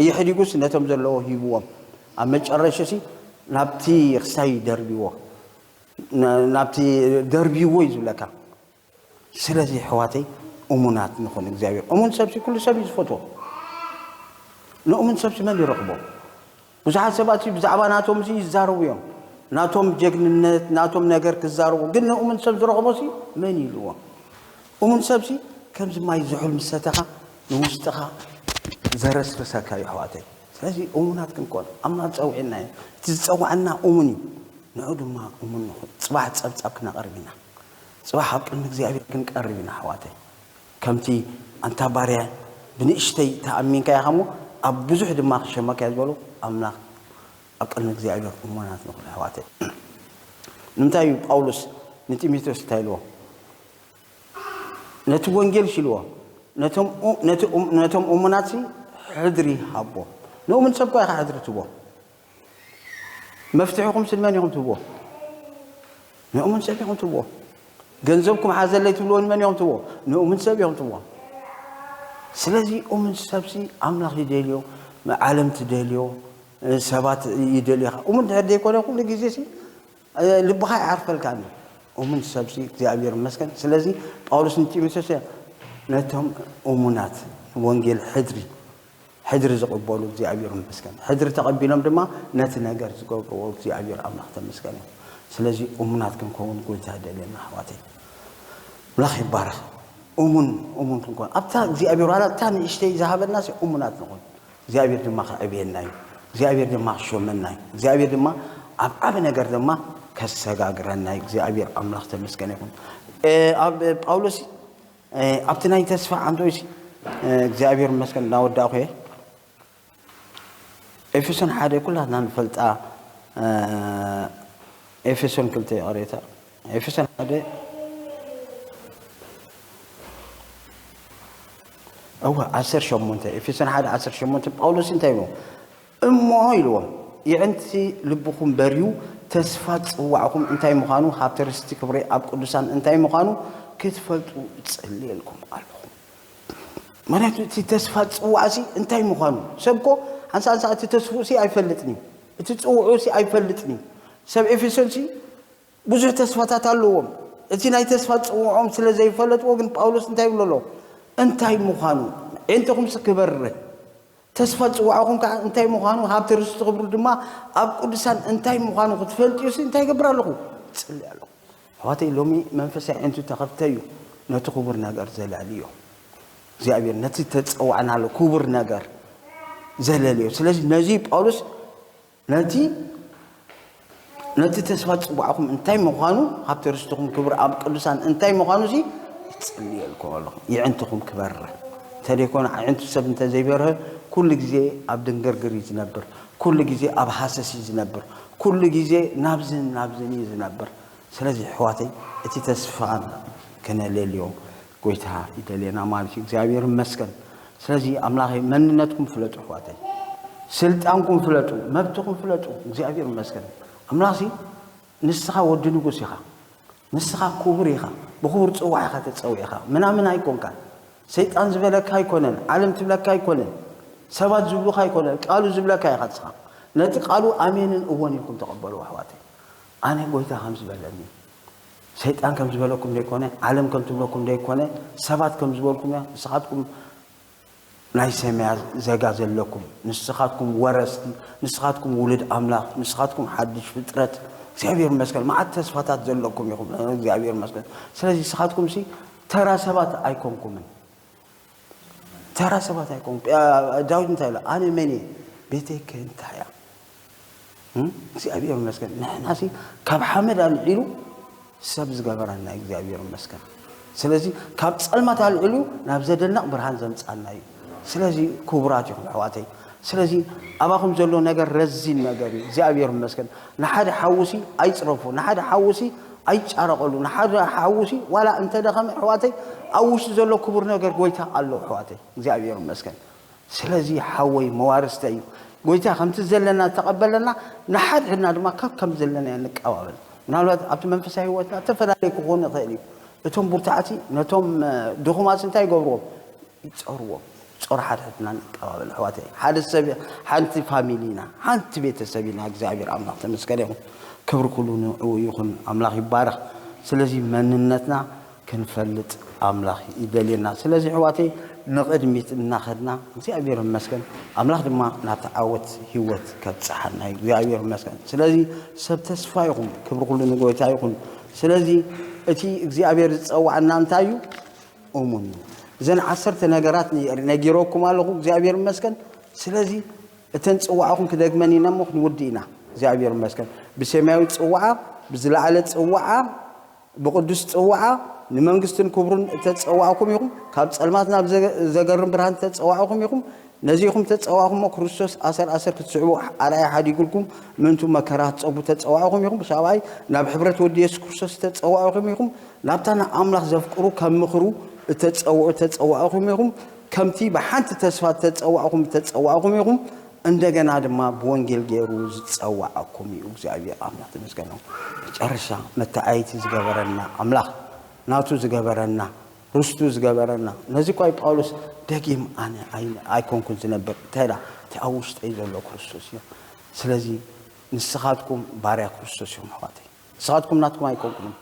የሕዲጉስ ነቶም ዘለዎ ሂብዎም። ኣብ መጨረሻሲ ናብቲ ክሳይ ደርብዎ፣ ናብቲ ደርብዎ እዩ ዝብለካ። ስለዚ ኣሕዋተይ እሙናት ንኹን። እግዚኣብሔር እሙን ሰብሲ ኩሉ ሰብ እዩ ዝፈትዎ። ንእሙን ሰብሲ መን ይረኽቦ? ብዙሓት ሰባት ብዛዕባ ናቶም ሲ ይዛረቡ እዮም። ናቶም ጀግንነት፣ ናቶም ነገር ክዛረቡ፣ ግን ንእሙን ሰብ ዝረኽቦ ሲ መን ይልዎ? እሙን ሰብሲ ከምዚ ማይ ዝሑል ምስ ሰተኻ ንውሽጥኻ ዘረስርሰካ እዩ ኣሕዋተይ። ስለዚ እሙናት ክንኮን ኣምላኽ ጸውዒና እዩ። እቲ ዝጸዋዕና እሙን እዩ። ንዑ ድማ እሙን ንኹን። ጽባሕ ጸብጻብ ክነቐርብ ኢና። ጽባሕ ኣብ ቅድሚ እግዚኣብሔር ክንቀርብ ኢና ኣሕዋተይ። ከምቲ ኣንታ ባርያ ብንእሽተይ ተኣሚንካ ኢኻ እሞ ኣብ ብዙሕ ድማ ክሸመካ እዩ ዝበሉ ኣምላኽ ኣብ ቅድሚ እግዚኣብሔር እሙናት ንኹን ኣሕዋተይ። ንምንታይ እዩ ጳውሎስ ንጢሞቴዎስ እንታይ ኢልዎ? ነቲ ወንጌል ሽልዎ ነቶም ኡ- ነቲ ኡም- ነቶም እሙናት ሕድሪ ሃቦ። ንእሙን ሰብ እኳ ኢኻ ሕድሪ ትቦ። መፍትሕኹም ስልመን ኢኹም ትቦ። ንእሙን ሰብ ኢኹም ትቦ። ገንዘብኩም ሓዘለይ ትብልዎ ንመን ኢኹም ትቦ? ንእሙን ሰብ ኢኹም ትቦ። ስለዚ እሙን ሰብሲ ኣምላኽ ይደልዮ፣ ዓለም ትደልዮ፣ ሰባት ይደልዮ። እሙን ድሕር ዘይኮነ ኩሉ ግዜ ሲ ልብኻ ይዓርፈልካኒ። እሙን ሰብሲ እግዚኣብሔር ይመስገን። ስለዚ ጳውሎስ ንጢሞቴዎስ ነቶም እሙናት ወንጌል ሕድሪ ሕድሪ ዝቕበሉ እግዚኣብሔር ይመስገን። ሕድሪ ተቐቢሎም ድማ ነቲ ነገር ዝገብርዎ እግዚኣብሔር ኣምላኽ ተመስገን እዩ። ስለዚ እሙናት ክንከውን ጎይታ ይደልየና ኣሕዋተይ። ኣምላኽ ይባረኽ። እሙን እሙን ክንኮን ኣብታ እግዚኣብሔር ዋላ እታ ንእሽተይ ዝሃበና እሙናት ንኹን። እግዚኣብሔር ድማ ከዕብየና እዩ። እግዚኣብሔር ድማ ክሾመና እዩ። እግዚኣብሔር ድማ ኣብ ዓቢ ነገር ድማ ከሰጋግረና እዩ። እግዚኣብሔር ኣምላኽ ተመስገነ ይኹን። ኣብ ጳውሎስ ኣብቲ ናይ ተስፋ ዓንቶይሲ እግዚኣብሔር መስገን እናወዳእኹ እየ። ኤፌሶን ሓደ ኩላትና ንፈልጣ። ኤፌሶን ክልተ ይቐሬታ። ኤፌሶን ሓደ እወ ዓሰርተ ሸሞንተ ኤፌሶን ሓደ ዓሰርተ ሸሞንተ ጳውሎስ እንታይ ይብሎ? እሞ ኢልዎም፣ የዕንቲ ልብኹም በርዩ፣ ተስፋ ጽዋዕኹም እንታይ ምዃኑ፣ ሃብቲ ርስቲ ክብሪ ኣብ ቅዱሳን እንታይ ምዃኑ ክትፈልጡ እጽልየልኩም ኣለኹ። ማለት እቲ ተስፋ ጽዋዕሲ እንታይ ምዃኑ ሰብ ኮ ሓንሳ ሓንሳ እቲ ተስፉ ሲ ኣይፈልጥን እዩ፣ እቲ ጽውዑ ሲ ኣይፈልጥን እዩ። ሰብ ኤፌሶን ሲ ብዙሕ ተስፋታት ኣለዎም። እቲ ናይ ተስፋ ጽውዖም ስለ ዘይፈለጥዎ ግን ጳውሎስ እንታይ ይብሎ ኣሎ? እንታይ ምዃኑ፣ ዒንትኹምሲ ክበርህ፣ ተስፋ ጽዋዕኹም ከዓ እንታይ ምዃኑ፣ ሃብቲ ርስቲ ክብሩ ድማ ኣብ ቅዱሳን እንታይ ምዃኑ ክትፈልጥዩሲ እንታይ ይገብር ኣለኹ? ጽሊ ኣለኹ። ኣሕዋተይ፣ ሎሚ መንፈሳዊ ዒንቱ ተኸፍተ እዩ፣ ነቲ ክቡር ነገር ዘለልዮ። እግዚኣብሔር ነቲ ተጸዋዕናሉ ክቡር ነገር ዘለልዮ። ስለዚ ነዚ ጳውሎስ ነቲ ነቲ ተስፋ ጽዋዕኹም እንታይ ምዃኑ፣ ሃብቲ ርስትኹም ክብሪ ኣብ ቅዱሳን እንታይ ምዃኑ ሲ ይጽልየልኩም ኣለኹ። የዕንትኹም ክበርህ። እንተደይኮነ ኣዕንቱ ሰብ እንተዘይበርህ፣ ኩሉ ግዜ ኣብ ድንግርግር እዩ ዝነብር። ኩሉ ግዜ ኣብ ሃሰስ እዩ ዝነብር። ኩሉ ግዜ ናብዝን ናብዝን እዩ ዝነብር። ስለዚ ኣሕዋተይ፣ እቲ ተስፋ ከነለልዮ ጎይታ ይደልየና ማለት እዩ። እግዚኣብሔር ይመስገን። ስለዚ ኣምላኸይ መንነትኩም ፍለጡ ኣሕዋተይ፣ ስልጣንኩም ፍለጡ፣ መብትኹም ፍለጡ። እግዚኣብሔር ይመስገን። ኣምላኽሲ ንስኻ ወዲ ንጉስ ኢኻ፣ ንስኻ ክቡር ኢኻ፣ ብክቡር ጽዋዕ ኢኻ ተጸዊዕኻ፣ ምናምን ኣይኮንካን። ሰይጣን ዝበለካ ኣይኮነን፣ ዓለም ትብለካ ኣይኮነን፣ ሰባት ዝብሉኻ ኣይኮነን፣ ቃሉ ዝብለካ ኢኻ ንስኻ። ነቲ ቃሉ ኣሜንን እወን ኢልኩም ተቐበልዎ ኣሕዋተይ። ኣነ ጎይታ ከም ዝበለኒ፣ ሰይጣን ከም ዝበለኩም ዘይኮነ፣ ዓለም ከም ትብለኩም ዘይኮነ፣ ሰባት ከም ዝበልኩም እያ። ንስኻትኩም ናይ ሰማያ ዘጋ ዘለኩም፣ ንስኻትኩም ወረስቲ፣ ንስኻትኩም ውሉድ ኣምላኽ፣ ንስኻትኩም ሓድሽ ፍጥረት። እግዚኣብሔር ይመስገን፣ መዓት ተስፋታት ዘለኩም ኢኹም። እግዚኣብሔር ይመስገን። ስለዚ ንስኻትኩም ሲ ተራ ሰባት ኣይኮንኩምን። ተራ ሰባት ኣይኮንኩም። ዳዊት እንታይ ኢሉ? ኣነ መን እየ? ቤተይ ከ እንታይ እያ? እም? እግዚኣብሔር ይመስገን። ንሕናሲ ካብ ሓመድ ኣልዒሉ ሰብ ዝገበረና እግዚኣብሔር ይመስገን። ስለዚ ካብ ጸልማት ኣልዒሉ ናብ ዘደንቕ ብርሃን ዘምጻና እዩ። ስለዚ ክቡራት ኢኹም ኣሕዋተይ። ስለዚ ኣባኹም ዘሎ ነገር ረዚን ነገር እዩ። እግዚኣብሔር ይመስገን። ንሓደ ሓውሲ ኣይጽረፉ፣ ንሓደ ሓውሲ ኣይጫረቐሉ፣ ንሓደ ሓውሲ ዋላ እንተደኸመ ኣሕዋተይ ኣብ ውሽጢ ዘሎ ክቡር ነገር ጎይታ ኣሎ ኣሕዋተይ። እግዚኣብሔር ይመስገን። ስለዚ ሓወይ መዋርስተ እዩ። ጎይታ ከምቲ ዘለና ተቐበለና፣ ንሓድሕድና ድማ ካብ ከም ዘለና ንቀባበል። ምናልባት ኣብቲ መንፈሳዊ ህይወትና ተፈላለየ ክኾን ይኽእል እዩ። እቶም ብርታዕቲ ነቶም ድኹማት እንታይ ይገብርዎም? ይጸርዎም። ጾር ሓድሕድና ንቀባበል ኣሕዋተይ። ሓደ ሰብ፣ ሓንቲ ፋሚሊ ኢና፣ ሓንቲ ቤተሰብ ኢና። እግዚኣብሔር ኣምላኽ ተመስገነ ይኹን። ክብሪ ኩሉ ንዕኡ ይኹን። ኣምላኽ ይባረኽ። ስለዚ መንነትና ክንፈልጥ ኣምላኽ ይደልየና። ስለዚ ኣሕዋተይ ንቕድሚት እናኸድና እግዚኣብሔር ይመስገን ኣምላኽ ድማ ናብቲ ዓወት ህይወት ከብፅሓና እዩ እግዚኣብሔር ይመስገን። ስለዚ ሰብ ተስፋ ይኹም፣ ክብሪ ኩሉ ንጎይታ ይኹን። ስለዚ እቲ እግዚኣብሔር ዝፀዋዕና እንታይ እዩ? እሙን እዩ። እዘን ዓሰርተ ነገራት ነጊረኩም ኣለኹ እግዚኣብሔር ይመስገን። ስለዚ እተን ፅዋዕኹም ክደግመን ኢና እሞ ክንውዲ ኢና። እግዚኣብሔር ይመስገን። ብሰማያዊ ፅዋዓ፣ ብዝለዓለ ፅዋዓ፣ ብቕዱስ ጽዋዓ ንመንግስትን ክብሩን እተጸዋዕኩም ኢኹም። ካብ ጸልማት ናብ ዘገርም ብርሃን እተጸዋዕኹም ኢኹም። ነዚ ኢኹም እተጸዋዕኹም እሞ ክርስቶስ ኣሰር ኣሰር ክትስዕቡ ኣርኣያ ሓዲጉልኩም ምእንቱ መከራ ክትጸቡ እተጸዋዕኹም ኢኹም። ሻብዓይ ናብ ሕብረት ወዲ የሱስ ክርስቶስ እተጸዋዕኹም ኢኹም። ናብታ ንኣምላኽ ዘፍቅሩ ከም ምኽሩ እተጸውዑ እተጸዋዕኹም ኢኹም። ከምቲ ብሓንቲ ተስፋ እተጸዋዕኹም እተጸዋዕኹም ኢኹም። እንደገና ድማ ብወንጌል ገይሩ ዝጸዋዓኩም እዩ እግዚኣብሔር ኣምላኽ ተመስገን። መጨረሻ መተዓይቲ ዝገበረና ኣምላኽ ናቱ ዝገበረና ርስቱ ዝገበረና ነዚ እኳ ጳውሎስ ደጊም ኣነ ኣይኮንኩን ዝነብር እንታይ ዳ እቲ ኣብ ውሽጠይ ዘሎ ክርስቶስ እዩ። ስለዚ ንስኻትኩም ባርያ ክርስቶስ እዮም ኣሕዋተይ። ንስኻትኩም ናትኩም ኣይኮንኩምን።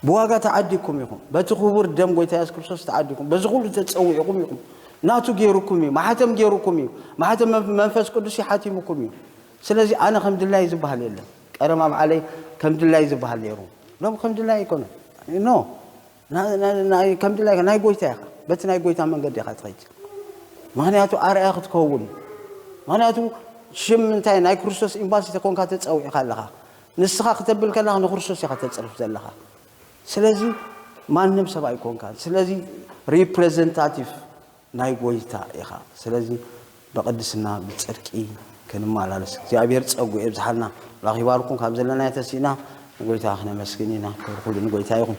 ብዋጋ ተዓዲኩም ኢኹም። በቲ ክቡር ደም ጎይታ የሱስ ክርስቶስ ተዓዲኩም። በዚ ኩሉ ተጸዊዕኩም ኢኹም። ናቱ ገይሩኩም እዩ። ማሕተም ገይሩኩም እዩ። ማሕተም መንፈስ ቅዱስ ይሓቲሙኩም እዩ። ስለዚ ኣነ ከም ድላይ ዝበሃል የለን። ቀደም ኣብ ዓለይ ከም ድላይ ዝበሃል ነይሩ። ሎም ከም ድላይ ኣይኮነን። ኖ። ከም ድላይ ናይ ጎይታ ኢኻ። በቲ ናይ ጎይታ መንገዲ ኢኻ ትኸይድ። ምኽንያቱ ኣርኣያ ክትከውን። ምኽንያቱ ሽም እንታይ ናይ ክርስቶስ ኤምባሲ ተኮንካ ተጸዊዕካ ኣለኻ። ንስኻ ክተብል ከለኻ ንክርስቶስ ኢኻ ተጽርፍ ዘለኻ። ስለዚ ማንም ሰብ ኣይኮንካን። ስለዚ ሪፕሬዘንታቲቭ ናይ ጎይታ ኢኻ። ስለዚ ብቕድስና ብጽድቂ ክንመላለስ እግዚኣብሔር ጸጉ የብዝሓልና። ላኽ ይባርኩም። ካብ ዘለና የተሲእና ንጎይታ ክነመስግን ኢና። ክብሪ ኩሉ ንጎይታ ይኹን።